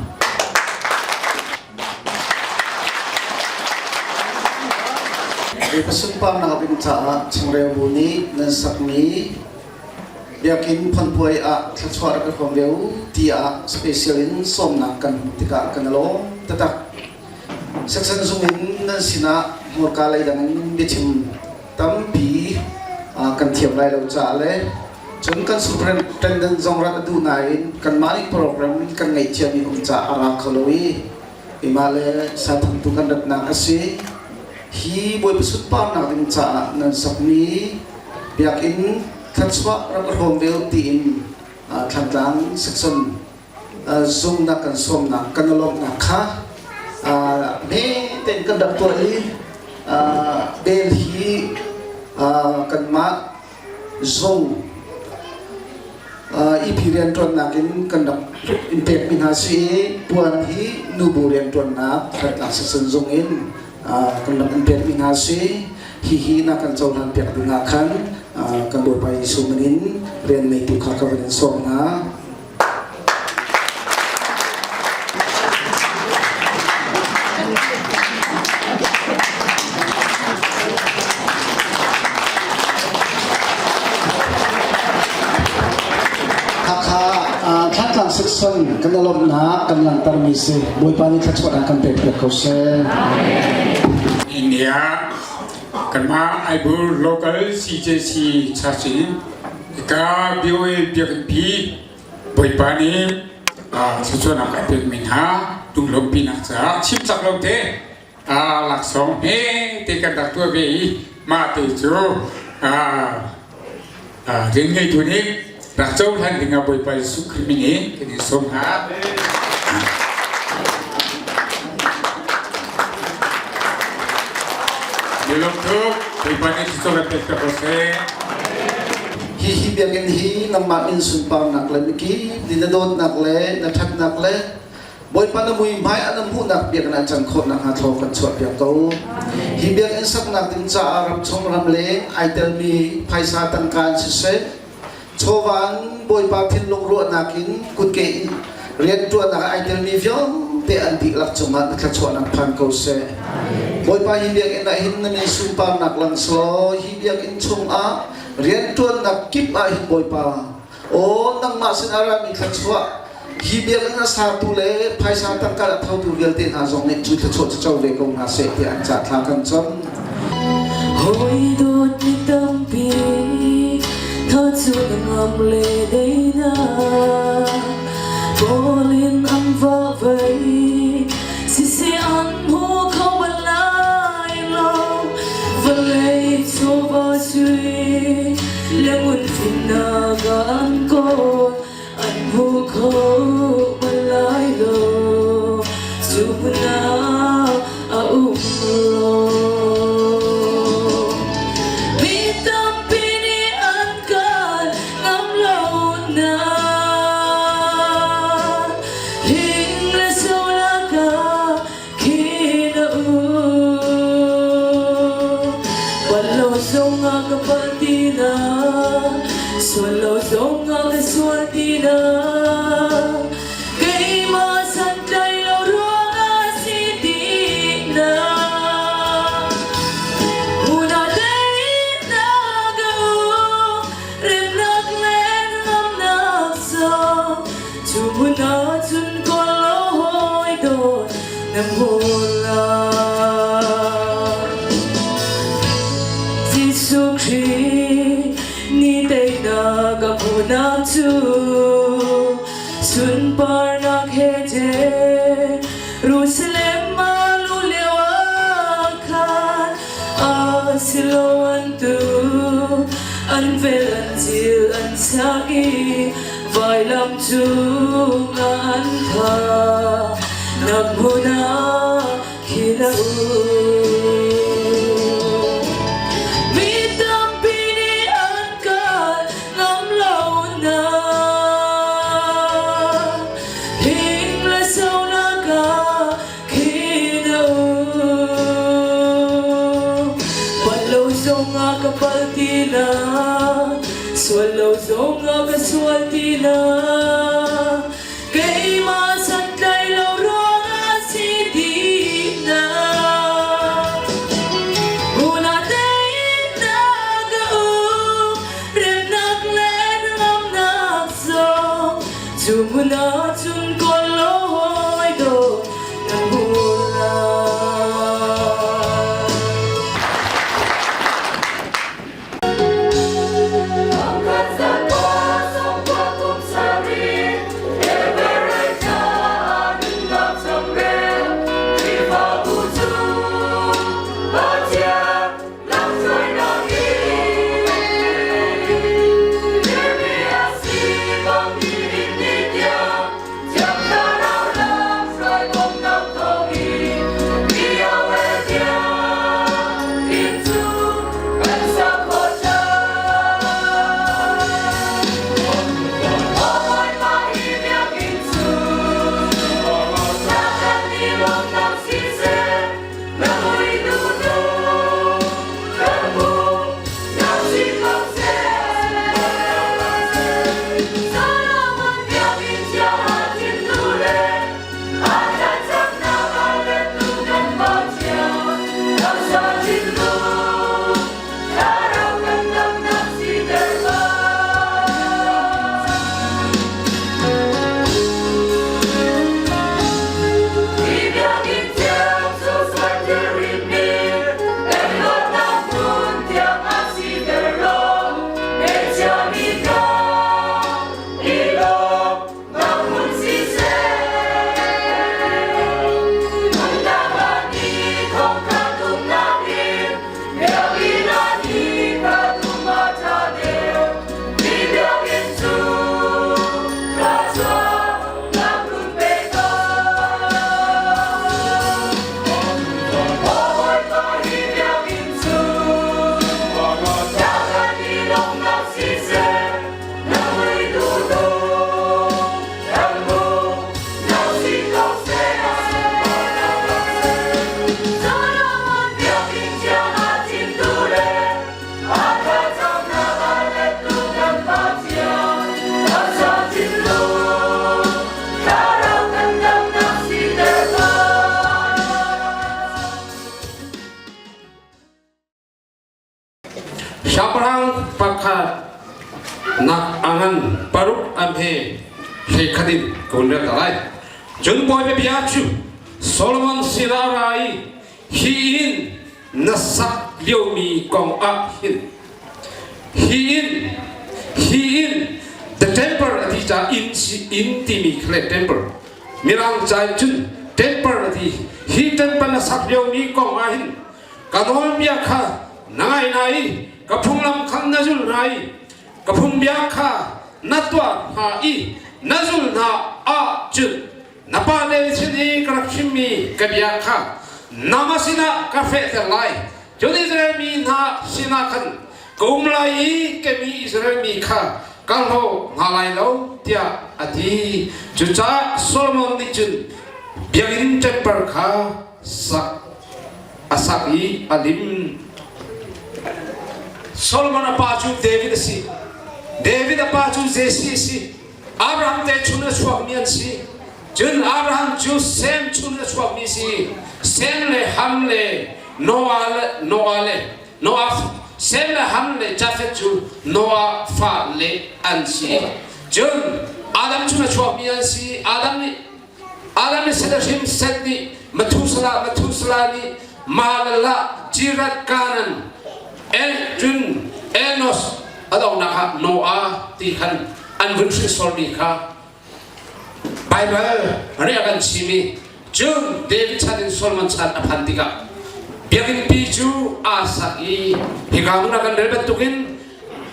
Bawipa sunparnak ding caah changreu bu nih nan sakmi biakinn phonpuai ah thluachuah rak i hrawm ve u tiah special in sawmnak kan hmuh tikah kan i lawm taktak. Section zung in nan sinah hmurka lei dang in biachim tampi kan thiam lai lo caah le cun kan superintendent zong rat a duh nain kanmah nih program kan ngeih ciami um caah a ra kho lo i imah le sathangtu kan ratnak a si. Hi Bawipa sunparnak ding caah nan sakmi biakinn thluachuah rak i hrawm ve u tiin Thlantlang section zungnak kan sawmnak kan i lawmhnak kha hme tein kan rak tuah i bel hi kanmah zung EP rianṭuannak in kan rak in pekmi hna si i puan hi nubu rianṭuannak Thantlang section zung in kan rak in pekmi hna si. Hihi na kan cohlan piak ding ah khan kan Bawipa Jesuh min in rian ngeitu kha ka van in sawm hna. Hakha Thantlang Section kan i lawmhnak kan langhtermi si Bawipa nih thluachuahnak kan pek piak ko seh. India kanmah Aibur local CJC church in Hika BOA biakinnpi Bawipa nih thluachuahnak a pekmi hna lunglawmhpinak caah chim cak lo te laksawng he te kan rak tuah ve i mah te cu rian ngeitu nih rak cohlan dingah Bawipa Jesuh Khrih min in kan in sawm hna. Lawm tuk Bawipa nih thluachuah pek ko seh. Hihi biakinn hi nangmah min sunparnak le mikip nih na dawtnak le na ṭhatnak le Bawipa na muihmai an hmuhnak biakinn ah can khawh nakhnga thlaw kan chuahpiak ko. Hi biakinn saknak ding caah ramchung ramleng ai telmi phaisa tangka in siseh, chawva in Bawipa thinlung ruahnak in kutke in rianṭuannak ah ai telmi vialte an dihlak cungah na thluachuahnak phan ko seh. Bawipa hi biakinn ah hin na min sunparnak lang selaw hi biakinn chungah rianṭuannak kip ah hin Bawipa aw nangmah sin a rami thluachuah hi biakinn a satu le phaisa tangka a thotu vialte hna zong nih cu thluachuah cu co ve ko hna seh tiah an cah thla kan cam. Hawi dawtmi tampi tha cu na ngam le dei na kawl in an va vei siseh an hmu kho bal lai lo vawlei chawva sui le ngun fimnak an kawl an hmu kho bal lai lo cu hmun ah a um lo mi tampi nih an kal ngam lo na hing le so lakah khin a um pal lo zong ah ka pal ti na sual lo zong ah ka sual ti na keimah santlai lo ruangah si ti na Una teinak a um remnak le ngamnak zong cu hmun ah cun kawl law hawi dawt na hmu lai. Jesuh Khrih ni teinak a hmuhnak cu sunparnak he Jerusalem ah lu lio ah khan a si lo an tu an vel an cil an chak i vailam cung ah an thah nak hmun ah khin a um. Mi tampi nih an kal ngam lo na hing le sonak ah khin a um. Pal lo zong ah ka pal ti na sual lo zong ah ka sual ti na keimah santlai lo ruangah si ti na Una teinak a um remnak le nuamnak zong cu hmun ah cun kawl law hawi dawt na hmu lai. Nak angan paruk am he hlei khat in ka hun rel ta lai. Cun Bawipa bia cu Solomon sinah a ra i hi inn na sak liomi kong ah hin hi inn hi inn the temple a ti ca inn inn timi kha le temple mirang ca in cun temple a ti hi temple na sak liomi kong ah hin ka nawlbia kha na ngai na i ka phunglam kha na zul hna i ka phungbia kha na tuah hna i na zul hna ahcun na pa le sin i ka rak chimmi ka bia kha nangmah sinah ka fehter lai. Cun Israel mi hna sinah khan ka um lai i ka mi Israel mi kha ka hlaw hna lai lo, tiah a ti. Cucaah Solomon nih cun biakinn ṭemper kha sak a sak i a lim. Solomon a pa cu David a si. David a pa cu Jesse a si. Abraham te chung a chuakmi an si. Cun Abraham cu Sem chung a chuakmi si. Sem le Ham le Noah le Noah le Noah Sem le Ham le Jafeth cu Noah fa le an si. Cun Adam chung a chuakmi an si. Adam nih Adam nih Seth a hrim. Seth nih Methuselah Methuselah nih Mahalallah Jirat Kanan El cun Enos a donghnak ah Noah ti khan an vun hringsormi kha Baibal nih a kan chim i cun David chan in Solomon chan a phan tikah biakinnpi cu aa sak i hika hmun ah kan rel bantukin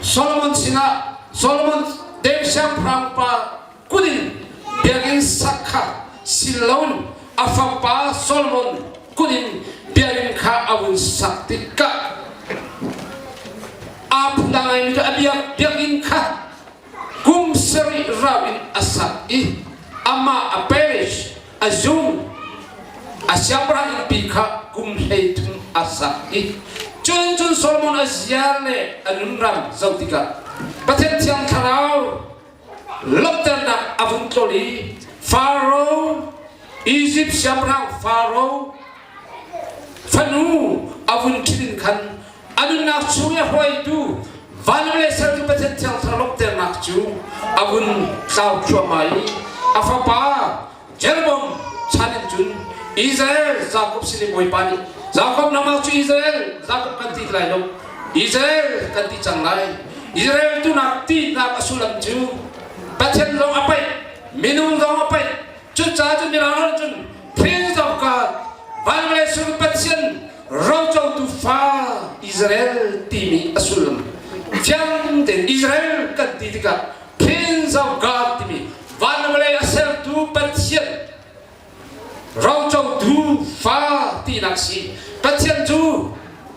Solomon sinah Solomon David siangpahrang pa kut in biakinn sak kha sil loin a fapa Solomon kut in biakinn kha a vun sak tikah aa phundang ngaimi cu a biak biakinn kha kum sarih rau in a sak i amah a parish a zung a siangpahrang innpi kha kum 13 a sak i cun cun Solomon a ziar le a nunram zoh tikah Pathian Thiang Thlarau lawmhternak a vung tlol i Faro Izipt siangpahrang Faro fanu a vun ṭhit in khan a nunnak chung i a hruaitu van le sertu Pathian Thiang Thlarau lawmhternak cu a vun tlau thluahmah i a fapa Jeroboam chan in cun Israel Jakob sin i Bawipa nih Jakob nangmah cu Israel Jakob kan ti lai lo Israel kan ti cang lai Israel tunak tinak a sullam cu Pathian zong a paih minung zong a paih cucaah cun mirang ral cun Prince of God van le sur Pathian rocotu fa Israel timi a sullam fiang tein Israel kan ti tikah Prince of God timi van le vawlei a sertu Pathian rocotu fa tinak si. Pathian cu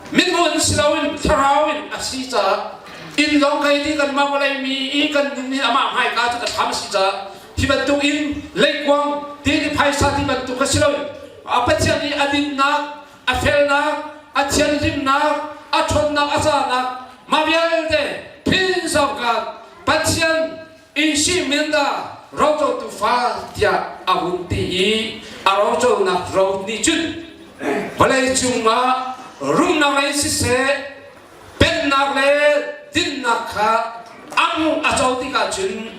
minung in si loin thlarau in a si caah inn zong kai ti kanmah vawlei mi i kan nun hi amah hmaika cu ka thlam a si caah hi bantuk in leikuang ti ni phaisa ti bantuk a si loin a Pathian i a dinnak a felnak a thianhlimnak a ṭhawnnak a canak mah vialte Prince of God Pathian in minda rocotu fa tiah a hun ti i a roconak ro nih cun vawlei cungah rumnak lei siseh pennak le dinnak kha ang a co tikah cun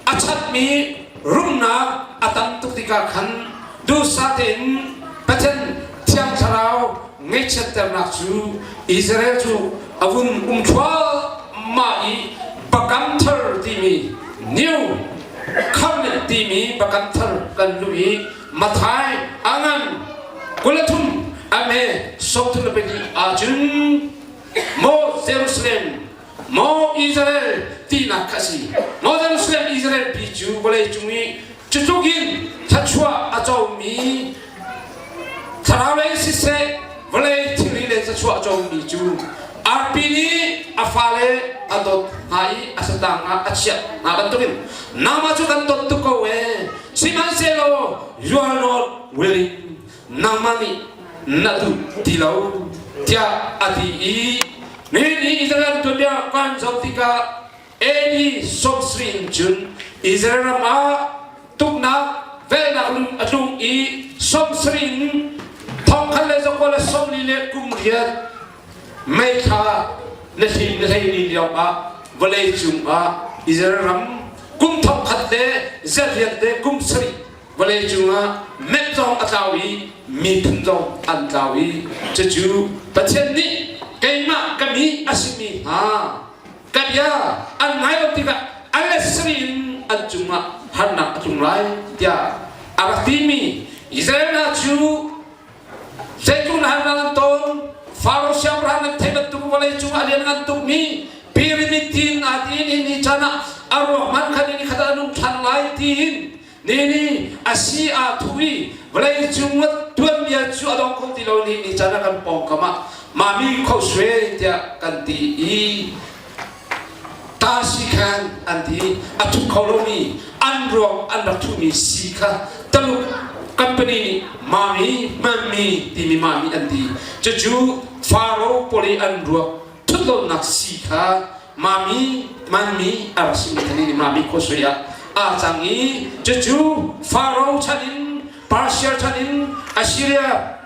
a chatmi rumnak a tam tuk tikah khan duhsah tein Pathian Thiang Thlarau ngaihchiatternak cu Israel cu a vun um thluahmah i Bakam Thar timi New Covenant timi Bakam Thar kan luh i Mathai a ngan 23 a me 34 ahcun Maw Jerusalem Maw Israel tinak kha a si. Maw Jerusalem Israel pi cu vawlei cung i cutluk in thluachuah a comi thlarau lei siseh vawlei thilri le thluachuah a comi cu arpi nih a fale a dawt hna i a satang ah a chiah hna bantukin nangmah cu kan dawt tuk ko ee sihmanhsehlaw you are not willing nangmah nih na duh ti lo tiah a ti i nihin i Israel tuanbia kan zoh tikah AD 70 in cun Israel ram ah tuknak velnak lung a tlung i 70 in thongkhat le zakua le 40 le kum riat May thla na hlim na hlei ni lio ah vawlei cung ah. Israel ram kum thong khat le zarhriat le kum sarih vawlei cungah map zong a tlau i miphun zong an tlau i cucu Pathian nih keimah ka mi a simi hna ka bia an ngai lo tikah a let sarih in an cungah harnak a tlung lai tiah a rak timi Israel hna cu Zeitluk na harnak an ton, Faro siangpahrang nan theih bantuk vawlei cung a lian ngan tukmi pyramid tiin aa tiin hi ni caan ah a ruak hmanh kha ni khat ah a nung ṭhan lai tiin ni ni a si aa thuh i vawlei cung tuanbia cu a dong kho ti lo ni ni caan ah kan pawngkam ah mami khosue tiah kan ti i Ta si khan an ti a thup kho lomi an ruang an rak thuhmi si kha Taluk company nih mami hmanmi timi mami an ti cucu Faro pawl i an ruak thutlonak si kha mami manmi a rak simi kha nih mami khuasui ah aa cang i cucu Faro chan in Persia chan in Assyria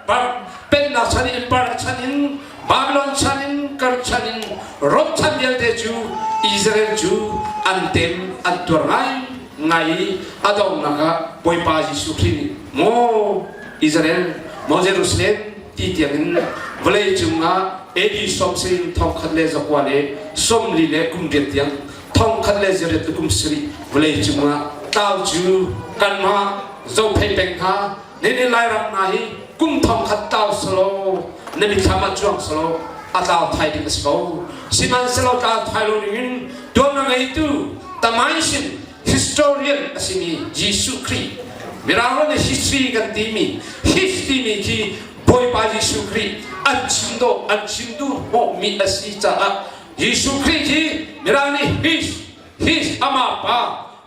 pennak chan in Empire chan in Babylon chan in Kar chan in Rom chan vialte cu Israel cu an tem an tuar ngai ngai i a donghnak ah Bawipa Jesuh Khrih nih maw Israel maw Jerusalem ti tiang in vawlei cungah AD sawmsarih in thongkhat le zakua le sawmli le kum riat tiang thongkhat le zariat le kum sarih vawlei cungah tlau cu kanmah Zophei peng hna nini Lairam hna hi kum thongkhat tlau selaw na mitthlam ah cuang selaw a tlau thai ding a si ko. Sihmanhsehlaw tlau thai lo dingin tuanna ngeitu Tamaishin historian a simi Jesuh Khrih Mirang nih history kan timi his timi khi Bawipa Jesuh Khrih an chim dawh an chim duh hnawhmi a si caah Jesuh Khrih hi Mirang nih his His amah pa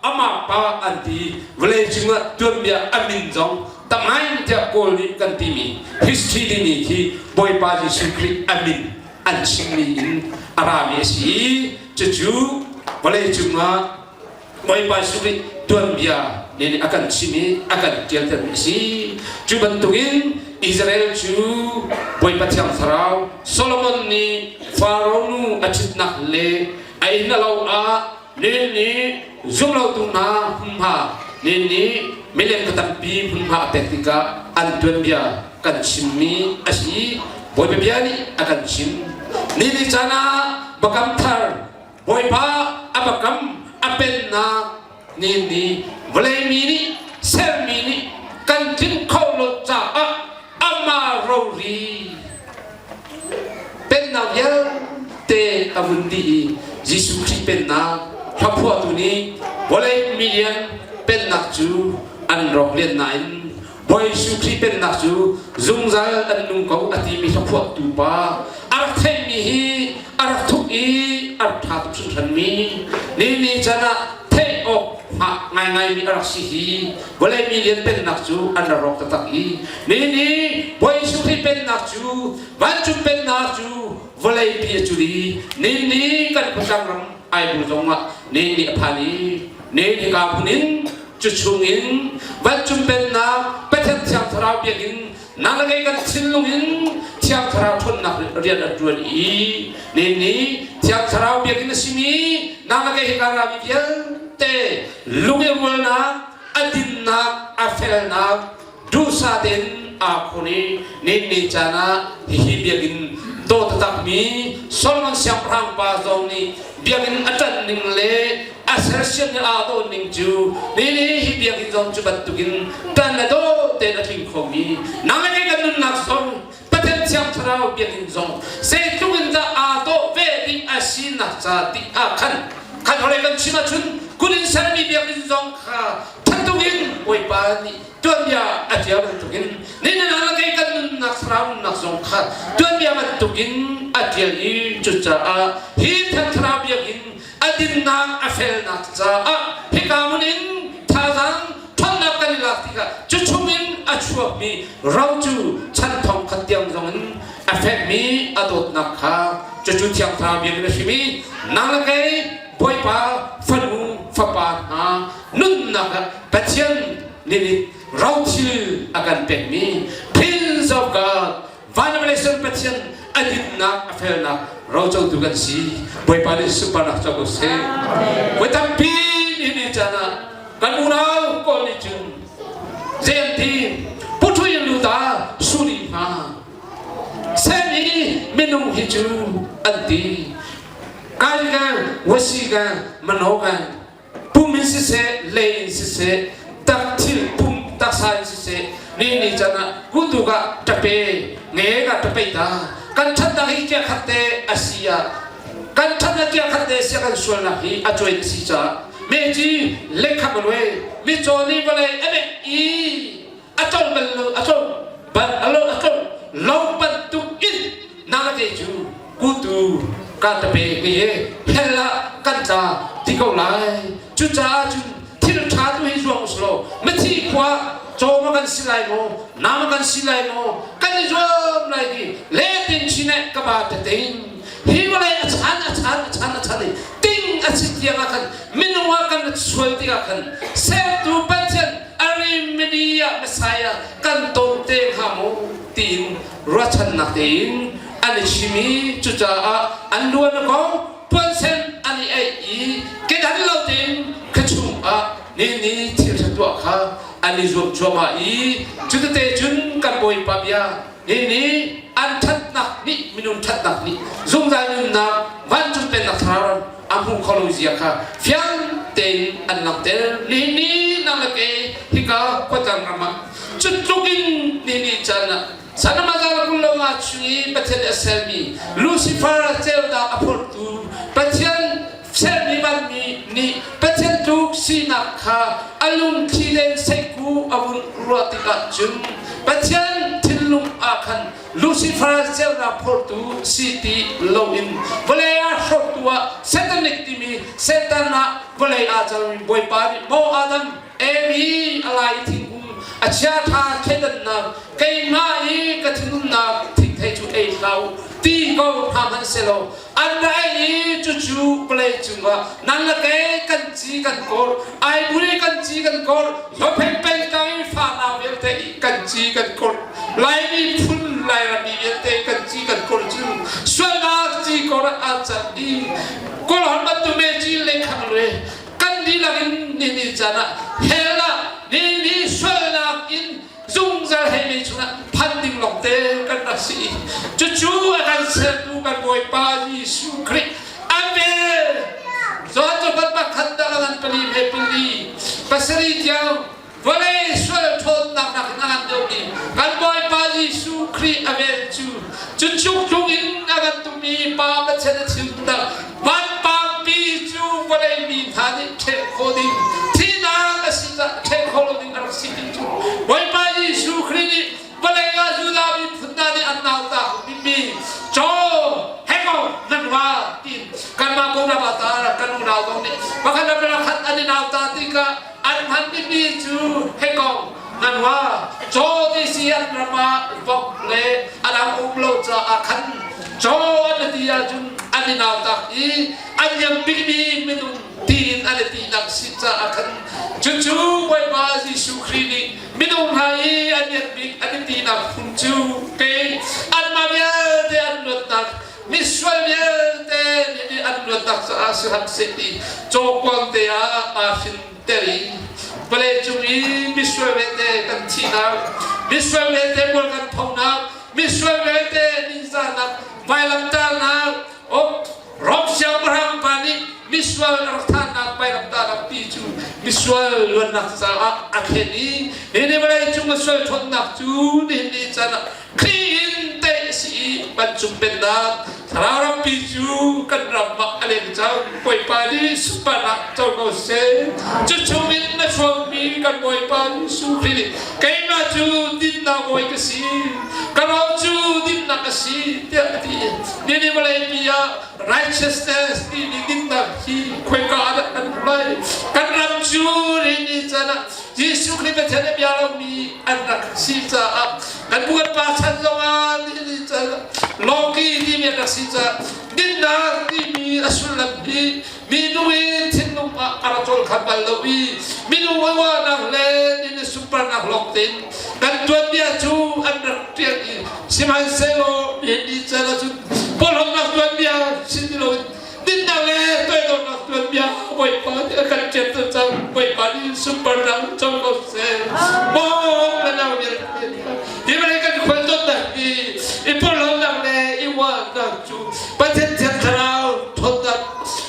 amah pa an ti vawlei cungah tuanbia a min zong tamngai tiah Kawl nih kan timi history timi khi Bawipa Jesuh Khrih a min an chimmi in a rami a si i cucu vawlei cungah Bawipa Jesuh Khrih tuanbia nih a kan chim i a kan ṭialtermi a si. Cu bantukin Israel cu Bawipa Thiang Thlarau Solomon nih Faro nu a ṭhitnak le a inn a lo ah nin nih zumlotu hna hmunhma nin nih milem ka tampi hmunhma a pek tikah an tuanbia kan chimmi a si Bawipa bia nih a kan chim ni ni caan ah biakam thar Bawipa a biakam a pennak ni ni vawlei mi nih sermi nih kan tlinh kho lo caah amah rori pennak vialte a vun dih i Jesuh Khrih pennak hlaphuahtu nih vawlei milian pennak cu an rawk len nain Bawi Jesuh Khrih pennak cu zungzal an nung ko a timi hlaphuahtu pa a rak theihmi hi a rak thuk i a rak ṭha tuk hringhranmi ni ni can ah theih awk hngah ngaingaimi a rak si hi vawlei milian pennak cu an rak rawk taktak i ni ni Bawi Jesuh Khrih pennak cu vancung pennak cu vawlei pi a cul i ni ni kan khuatlang ram Aibu zongah ni ni a phan i ni ni ka phun in cu chungin vancung pennak Pathian Thiang Thlarau biakinn nang le kei kan thinlung in Thiang Thlarau ṭhawnnak rian a ṭuan i ni ni Thiang Thlarau biakinn a simi nang le kei hika rami vialte lung i rualnak a dinnak a felnak duhsah tein aa khun i ninni caan ah hihi biakinn dawt taktakmi Solomon siangpahrang pa zong nih biakinn a ṭanh ning le a sersiam ning aa dawh ning cu ni ni hi biakinn zong cu bantukin ṭan le dawh tein a tling khomi nang le kei kan nunnak zong Pathian Thiang Thlarau biakinn zong zeitluk in dah aa dawh ve ding a sinak ca ti ah khan khan holei kan chim ahcun kut in sermi biakinn zong kha thatuk in Bawipa nih tuanbia a ṭial bantukin nihin le kei kan nunnak thlarau nunnak zong kha tuanbia bantukin a ṭial i cucaah hi Thiang Thlarau biakinn a dinnak a felnak caah hika hmun in thazaang ṭhawnnak kan i lak tikah cu chungin a chuakmi ro cu chan thong khat tiang zongin a fekmi a dawtnak kha cucu Thiang Thlarau biakinn a simi nang le kei Bawipa fanu fapa hna nunnak ah Pathian nih rothil a kan pekmi Prince of God van le vawlei Pathian A dinnak, a felnak rocotu kan si. Bawipa nih sunparnak co ko seh. Voi tampi ni ni caan ah kan unau kawl nih cun zei an ti puthui in luta suri hna sen i minung hi cu an ti kai kan wasi kan mano kan pum in siseh lei in siseh tak thil pum taksa in siseh ni ni can ah kutu ka tape nge ka tape ta kan thatnak hi kia khat te a si ah kan thatnak kia khat te sia kan sualnak hi a cuai si caah me ci lekha malwe mi chaw ni vawlei a mek i a chol bal lo a chol bal a lo a chol lo bantuk in na te cu kutu ka ta pe ke ye hell ah kan tla ti ko lai cucaah cun thil ṭha tu hi zuang uslo mithi khua caw ma kan si lai maw na ma kan si lai maw kan i zuam lai ti le tin chine ka ba te ting hi vawlei a chan a chan a chan a chan i ting a si tiang ah khan minung ah kan sual tikah khan sertu Pathian Arimania Messiah kan ton te hnga maw tiin ruahchannak tein an i chim i cucaah an luan a kong puansen an i eih i kedan lo tein khuachung ah ni ni thil ṭha tuah kha an i zuam cuahmah i cutete cun kan Bawipa bia ni nih an ṭhatnak nih minung ṭhatnak nih zungzal nunnak vancung pennak thlarau a hmu kho lo zia kha fiang tein an langhter. Nihin ni nang le kei hika khuatlang ram ah cu tluk in ni ni caan ah Sanamazal kullo nga chung i Pathian nih a sermi Lucifer ceunak a phortu Pathian sermi vanmi nih Pathian tluk sinak kha a lungthli len seiku a vun ruah tikah cun Pathian thinlung ah khan Lucifer ceunak phortu si ti loin vawlei ah hrawktu ah Satanic timi Satan ah vawlei ah cangmi Bawipa nih maw Adam Amy a lai thingkung a chiaṭha thleidannak keimah i ka thinhunnak thingthei cu ei hlah u ti ko hna hmanh sehlaw an ra ei i cucu vawlei cungah nan le kei kan ci kan kawr aiburi kan ci kan kawr Zophei pengtlang i fanau vialte i kan ci kan kawr Laimi phun Lairami vialte kan ci kan kawr cu sualnak ci kawr ah aa cang i Kawlholh bantuk me ci lengkhang le kan dihlak in ni ni caan ah hell ah ni ni sualnak in zungzal hei mei chungah phan ding lawngte kan rak si i cucu a kan sertu kan Bawipa Jesuh Khrih a vel John cu pakhat dah ngan pali he pali pasarih tiang vawlei sual ṭhawnnak nakin a ngan deuhmi kan Bawipa Jesuh Khrih a vel cu cu chung in a kan tumi Pa Pathian a thiltak vanpangpi cu vawlei mi hna nih ṭheh khawh ding thihnak a si caah ṭheh khawh lo ding a rak si ti cu Bawipa Jesuh Khrih nih vawlei ah Judah miphun hna nih an nautak bikmi caw heko nan wa tiin kanmah Bawipa ta kan unau zong nih pakhat le pakhat an i nauta tikah an hman bikmi cu heko nan wa caw ti si an ram ah vok le a dang um lo caah khan caw an ti ahcun an i nautak i an liam bikmi minung tiin an i tinak si caah khan cucu Bawipa Jesuh Khrih nih minung hna i an lian bik an i tinak phun cu kei anmah vialte an luatnak misual vialte nih an luatnak caah si hram seh ti cawkuang te ah aa hrin ter i vawlei cung i misual vialte kan thihnak misual vialte mual kan phonak misual vialte ningzahnak vailamtahnak Rom siangpahrang pa nih misual a rak thahnak vailamtahnak ti cu misual luannak caah a thlen i nihin vawlei cung a sual ṭhawnnak cu nihin ni caan ah Khrih in tei a si i vancung pennak thlarau rampi cu kan ram ah a leng cang. Bawipa nih sunparnak co ko seh. Cu chungin na chuakmi kan Bawipa Jesuh Khrih nih keimah cu dinnak bawi ka si, ka ro cu dinnak a si tiah a ti. Nihin vawleipi ah righteousness timi dinnak hi khoika ah dah kan hmuh lai? Kan ram cu nihin caan ah Jesuh Khrih Pathian a bia lomi an rak si caah kan bu kan pa chan zongah nihin caan ah lawki timi an rak si caah dinnak timi a sullam hi minung i thinlung ah a rak cawl khan bal lo i minung ruahnak le nihin sunparnak lawng tein kan tuanbia cu an rak ṭial i sihmanhsehlaw nihin ni caan ah cun. Bawipa nih a kan ṭianter cang. Bawipa nih sunparnak co ko seh. Maw na nau vialte hi vawlei kan khualtlawnnak hi i porhlawtnak le i uahnak cu Pathian Thiang Thlarau ṭhawnnak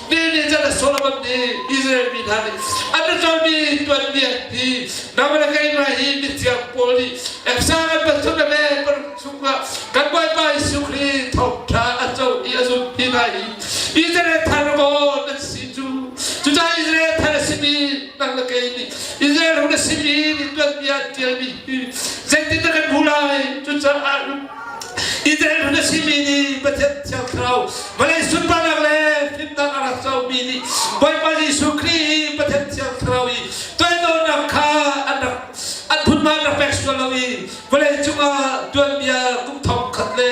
ni ni can a Solomon nih Israel mi hna nih an ra cawlmi tuanbia hi nang le keimah hi mithiang Paul nih Efesa kan pathum le paruk chungah kan Bawipa Jesuh Khrih thawngṭha a co i a zumh hi hna hi Israel thar maw nan si cu cucaah Israel thar a simi nang le kei nih Israel ram a simi nih tuanbia an ṭialmi hi zeitindah kan hmu lai cucaah Israel ram a simi nih Pathian Thiang Thlarau vawlei sunparnak le fimnak a rak comi nih Bawipa Jesuh Khrih i Pathian Thiang Thlarau i toidornak kha an rak an phunman rak pek sual lo i vawlei cungah tuanbia kum thong khat le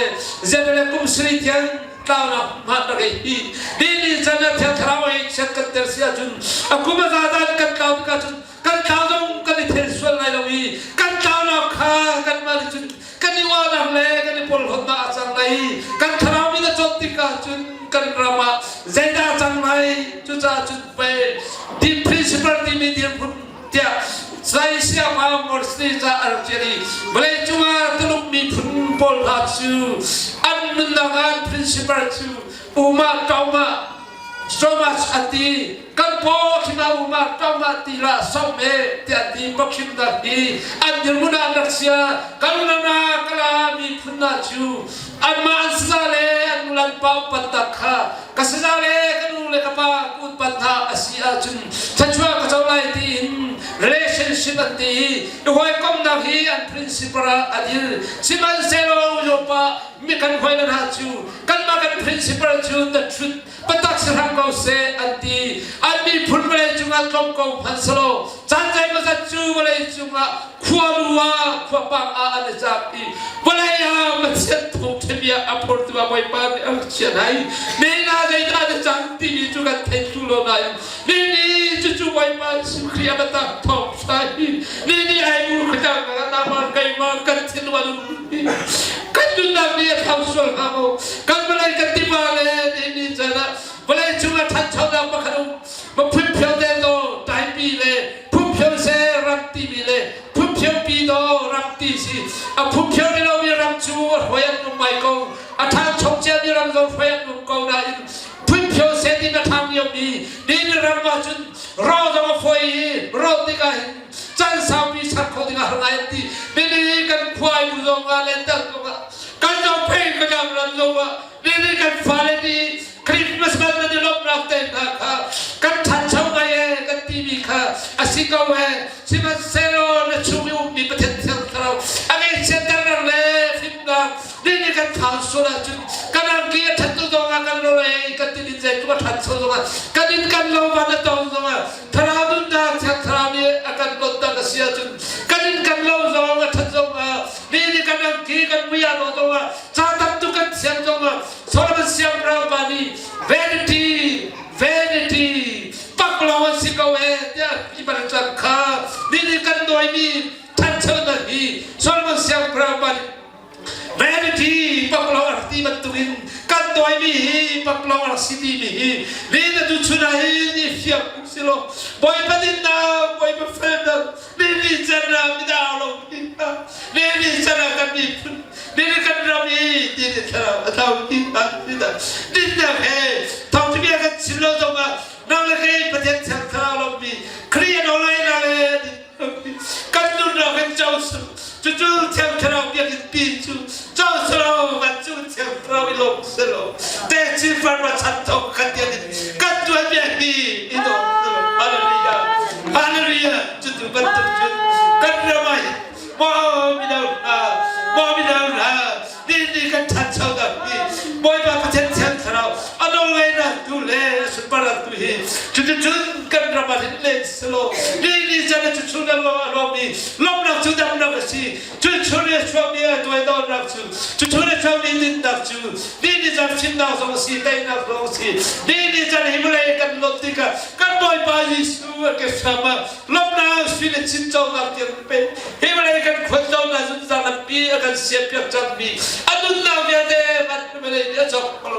zen le kum sarih tiang tlaunak hmanh rak ei hi ni ni can ah Thiang Thlarau ei chiat kan ter si ahcun a kum a za dan kan tlau tikah cun kan tlau zong kan i thel sual lai lo i kan tlaunak kha kanmah nih cun kan i uahnak le kan i porhlawtnak a cang lai i kan thlarau min a cawt tikah cun kan ram ah zeidah a cang lai cucaah cun pei the principle timi dirhmun tiah Salai Siapa Morsi ca a rak ṭial i vawlei cungah Tuluk miphun pawl hna cu an nunnak ah principle cu uma tauma so much an ti kan paw khima uma tauma ti la som e tiah ti pakhim dah hi an dirhmun ah an rak sia kan nana kala miphun hna cu anmah an saza le an nulan pa upat tak kha ka saza le ka nu le ka pa ka upat hna a si ahcun thluachuah ka co lai tiin relationship an ti i i hawikomnak hi an principle ah a dir sihmanhsehlaw Yopa mi kan hawi le hna cu kanmah kan principle cu the truth biatak si hram ko seh an ti an miphun vawlei cungah tlawm ko hmanh selaw caan zeimawzat cu vawlei cungah khualu ah khuapang ah an i cak i vawlei ah Pathian thawngṭha a phortu ah Bawipa nih a rak chiah hna i nena zeidah na cang timi cu kan thei thlu lo nain nini cucu Bawipa Jesuh Khrih a biatak thawngṭha hi nini ai mur khuatang nangmah keimah kan thinlung a lung kan nunnak nih a thlau sual hnga maw kan vawlei kan tiva le nini caan ah vawlei cungah ṭhanchonak pakhat um ma phunphio te to taipi le phunphio se ram timi le phunphio pi do ram ti si a phunphio ni lomi ram cu a hruai an um mai ko a ṭhancho ciami ram zong hruai an um ko nain phunphio se ti na ṭhang liomi ni ram ah cun ro zong a fawi i ro tikah hin caan saupi char kho dingah har ngai an ti nini kan khuai bu zong ah lentak zong ah kan zong phei ka dang ram zong ah nini kan fale nih Christmas man nan i lawmhnak te hna kha kan ṭhancho ngai e kan timi kha a si ko e sihmanhsehlaw na chung i ummi Pathian Thiang Thlarau a ngaihchiatternak le fimnak nini kan thau sual ahcun kan angki a ṭhat tu zong ah kan rawl ei kan tin in zeitluk a ṭhancho zong ah kan inn kan lo van a tong zong ah Thlarau nunnak Thiang Thlarau nih a kan dontak a si ahcun kan inn kan lo zong a ṭhat zong ah mi nih kan angki kan mui ah lo zong ah ca tam tuk kan thiam zong ah Solomon siangpahrang pa nih vanity vanity paklawng an si ko ee tiah ti bal cang kha mi nih kan nawimi ṭhanchonak hi Solomon siangpahrang pa nih Vanity paklawng a rak ti bantukin kan dawimi hi paklawng a rak si timi hi ni na tuchun ah hin i fiang silaw Bawipa dinnak Bawipa felnak ni ni can ah midang lo ni ni can ah kan miphun ni ni kan ram i ti ni thlarau a thlau ti dinnak he thawngthabia kan chim lo zongah nang le kei Pathian thiang thlarau lomi Khrih an online le kan nunnak in co cucu thiang thlarau biakinn pi cu co selaw vancung thiang thlarau i lawm selaw te chin farma chan thong khat tiang in kan tuan bia hi i dawm selaw hallelujah hallelujah cutu bantuk cun kan ram ah hin maw mino hna maw mino hna ni ni kan ṭhanchonak hi Bawipa Pathian Thiang Thlarau a nawlngeihnak tu le a sunparnak tu hi cuticun kan ram ah hin len selaw ni ni can a cuchun a lo a lawmmi lawmnak cu damnak a si cuchun a chuakmi a tuaidawrnak cu cuchun a chuakmi dinnak cu ni ni can fimnak zong a si teinak zong a si ni ni can hi vawlei kan lot tikah kan Bawipa Jesuh a ke hram ah lawmnak sui le chinconak tiang pe hi vawlei kan khualtlawnnak zungzal lampi a kan siampiak cangmi a nunnak vialte van vawlei nih a cawk ko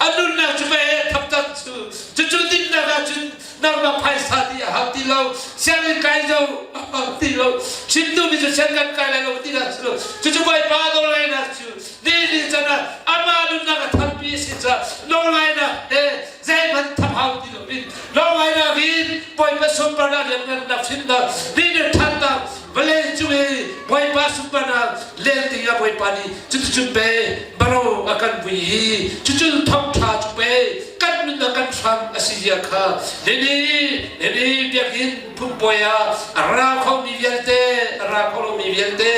a nunnak cu pei a thap cang cu cucu dinnak ahcun nangmah. lo. Chim duhmi cu sian kan kai lai lo ti dah si lo. Cucu Bawipa nawlngaihnak cu ni ni can ah amah nunnak a tharpi a si caah nawlngaihnak he zeihmanh thap hau ti lo in nawlngaihnak in Bawipa sunparnak lianngannak fimnak ni ni ṭhatnak vawlei cung i Bawipa sunparnak len ding ah Bawipa nih cuticun pe baro a kan vui i cucun thawngṭha cu pe kan nunnak kan hram a si zia kha nini nini biakinn phungpuai ah a ra khomi vialte a ra kho lomi vialte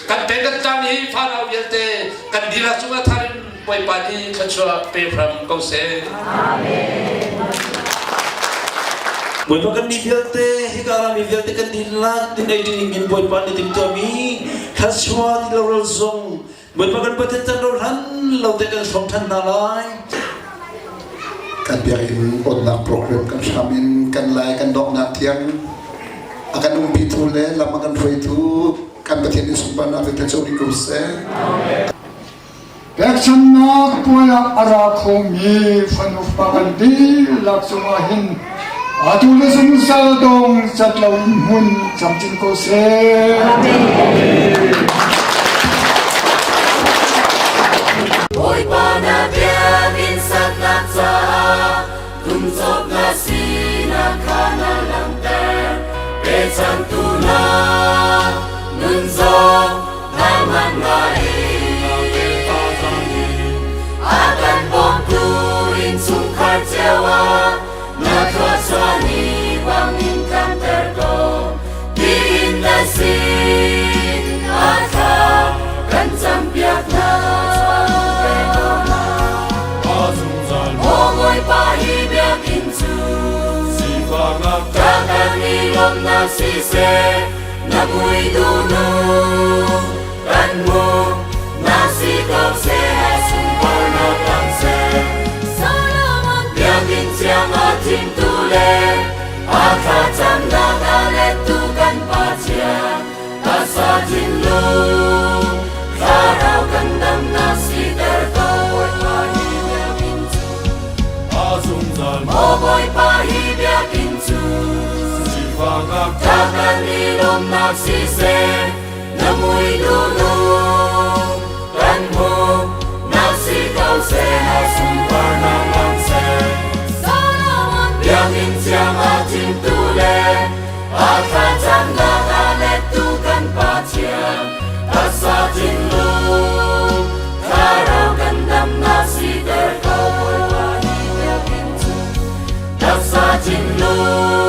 kan peng kan tlang i fanau vialte kan dihlak cungah thar in Bawipa nih thluachuah pe hram ko seh. Bawipa kan mi vialte hika rami vialte kan dihlak din ei ding in Bawipa nih timhtuahmi thluachuah ti lo ral zong Bawipa kan Pathian can ro hlan lo te kan hrawm than hna lai. Kan biakinn onnak program kan hram in kan lai kan donghnak tiang a kan umpi tu le lam a kan hruaitu kan Pathian in sunparnak le thluachuah rih ko seh. Pekchanhnak puai ah a ra khomi fanu fapa kan dihlak cungah hin atu le zungzal dong cat loin hmun camcin ko seh. Bawipa na biakinn saknak caah tumcawp na sinak kha na langhter. Pechantu hna nun zong na man ngai. A kan bawmtu innchungkhar cio ah na thluachuah ni bangin tlanter ko. Tiin na sin a thla kan campiak hna. Aw Bawipa hi biakinn cu ka kan i lawmnak siseh na mui duhnu kan hmu na si ko seh sunparnak lang seh Solomon biakinn thiang a thimtu le a thlacamnak a lettu kan Pathian taksa thinlung thlarau kan damnak siter ko Bawipa hi biakinn cu Maw Bawipa hi biakinn cu ka kan i lawmnak siseh na mui duhnu kan hmu nak si ko seh sunparnak lang seh Solomon biakinn thiang a thimtu le a thlacamnak a lettu kan Pathian taksa thinlung thlarau kan damnak siter ko Bawipa hi biakinn cu taksa thinlung.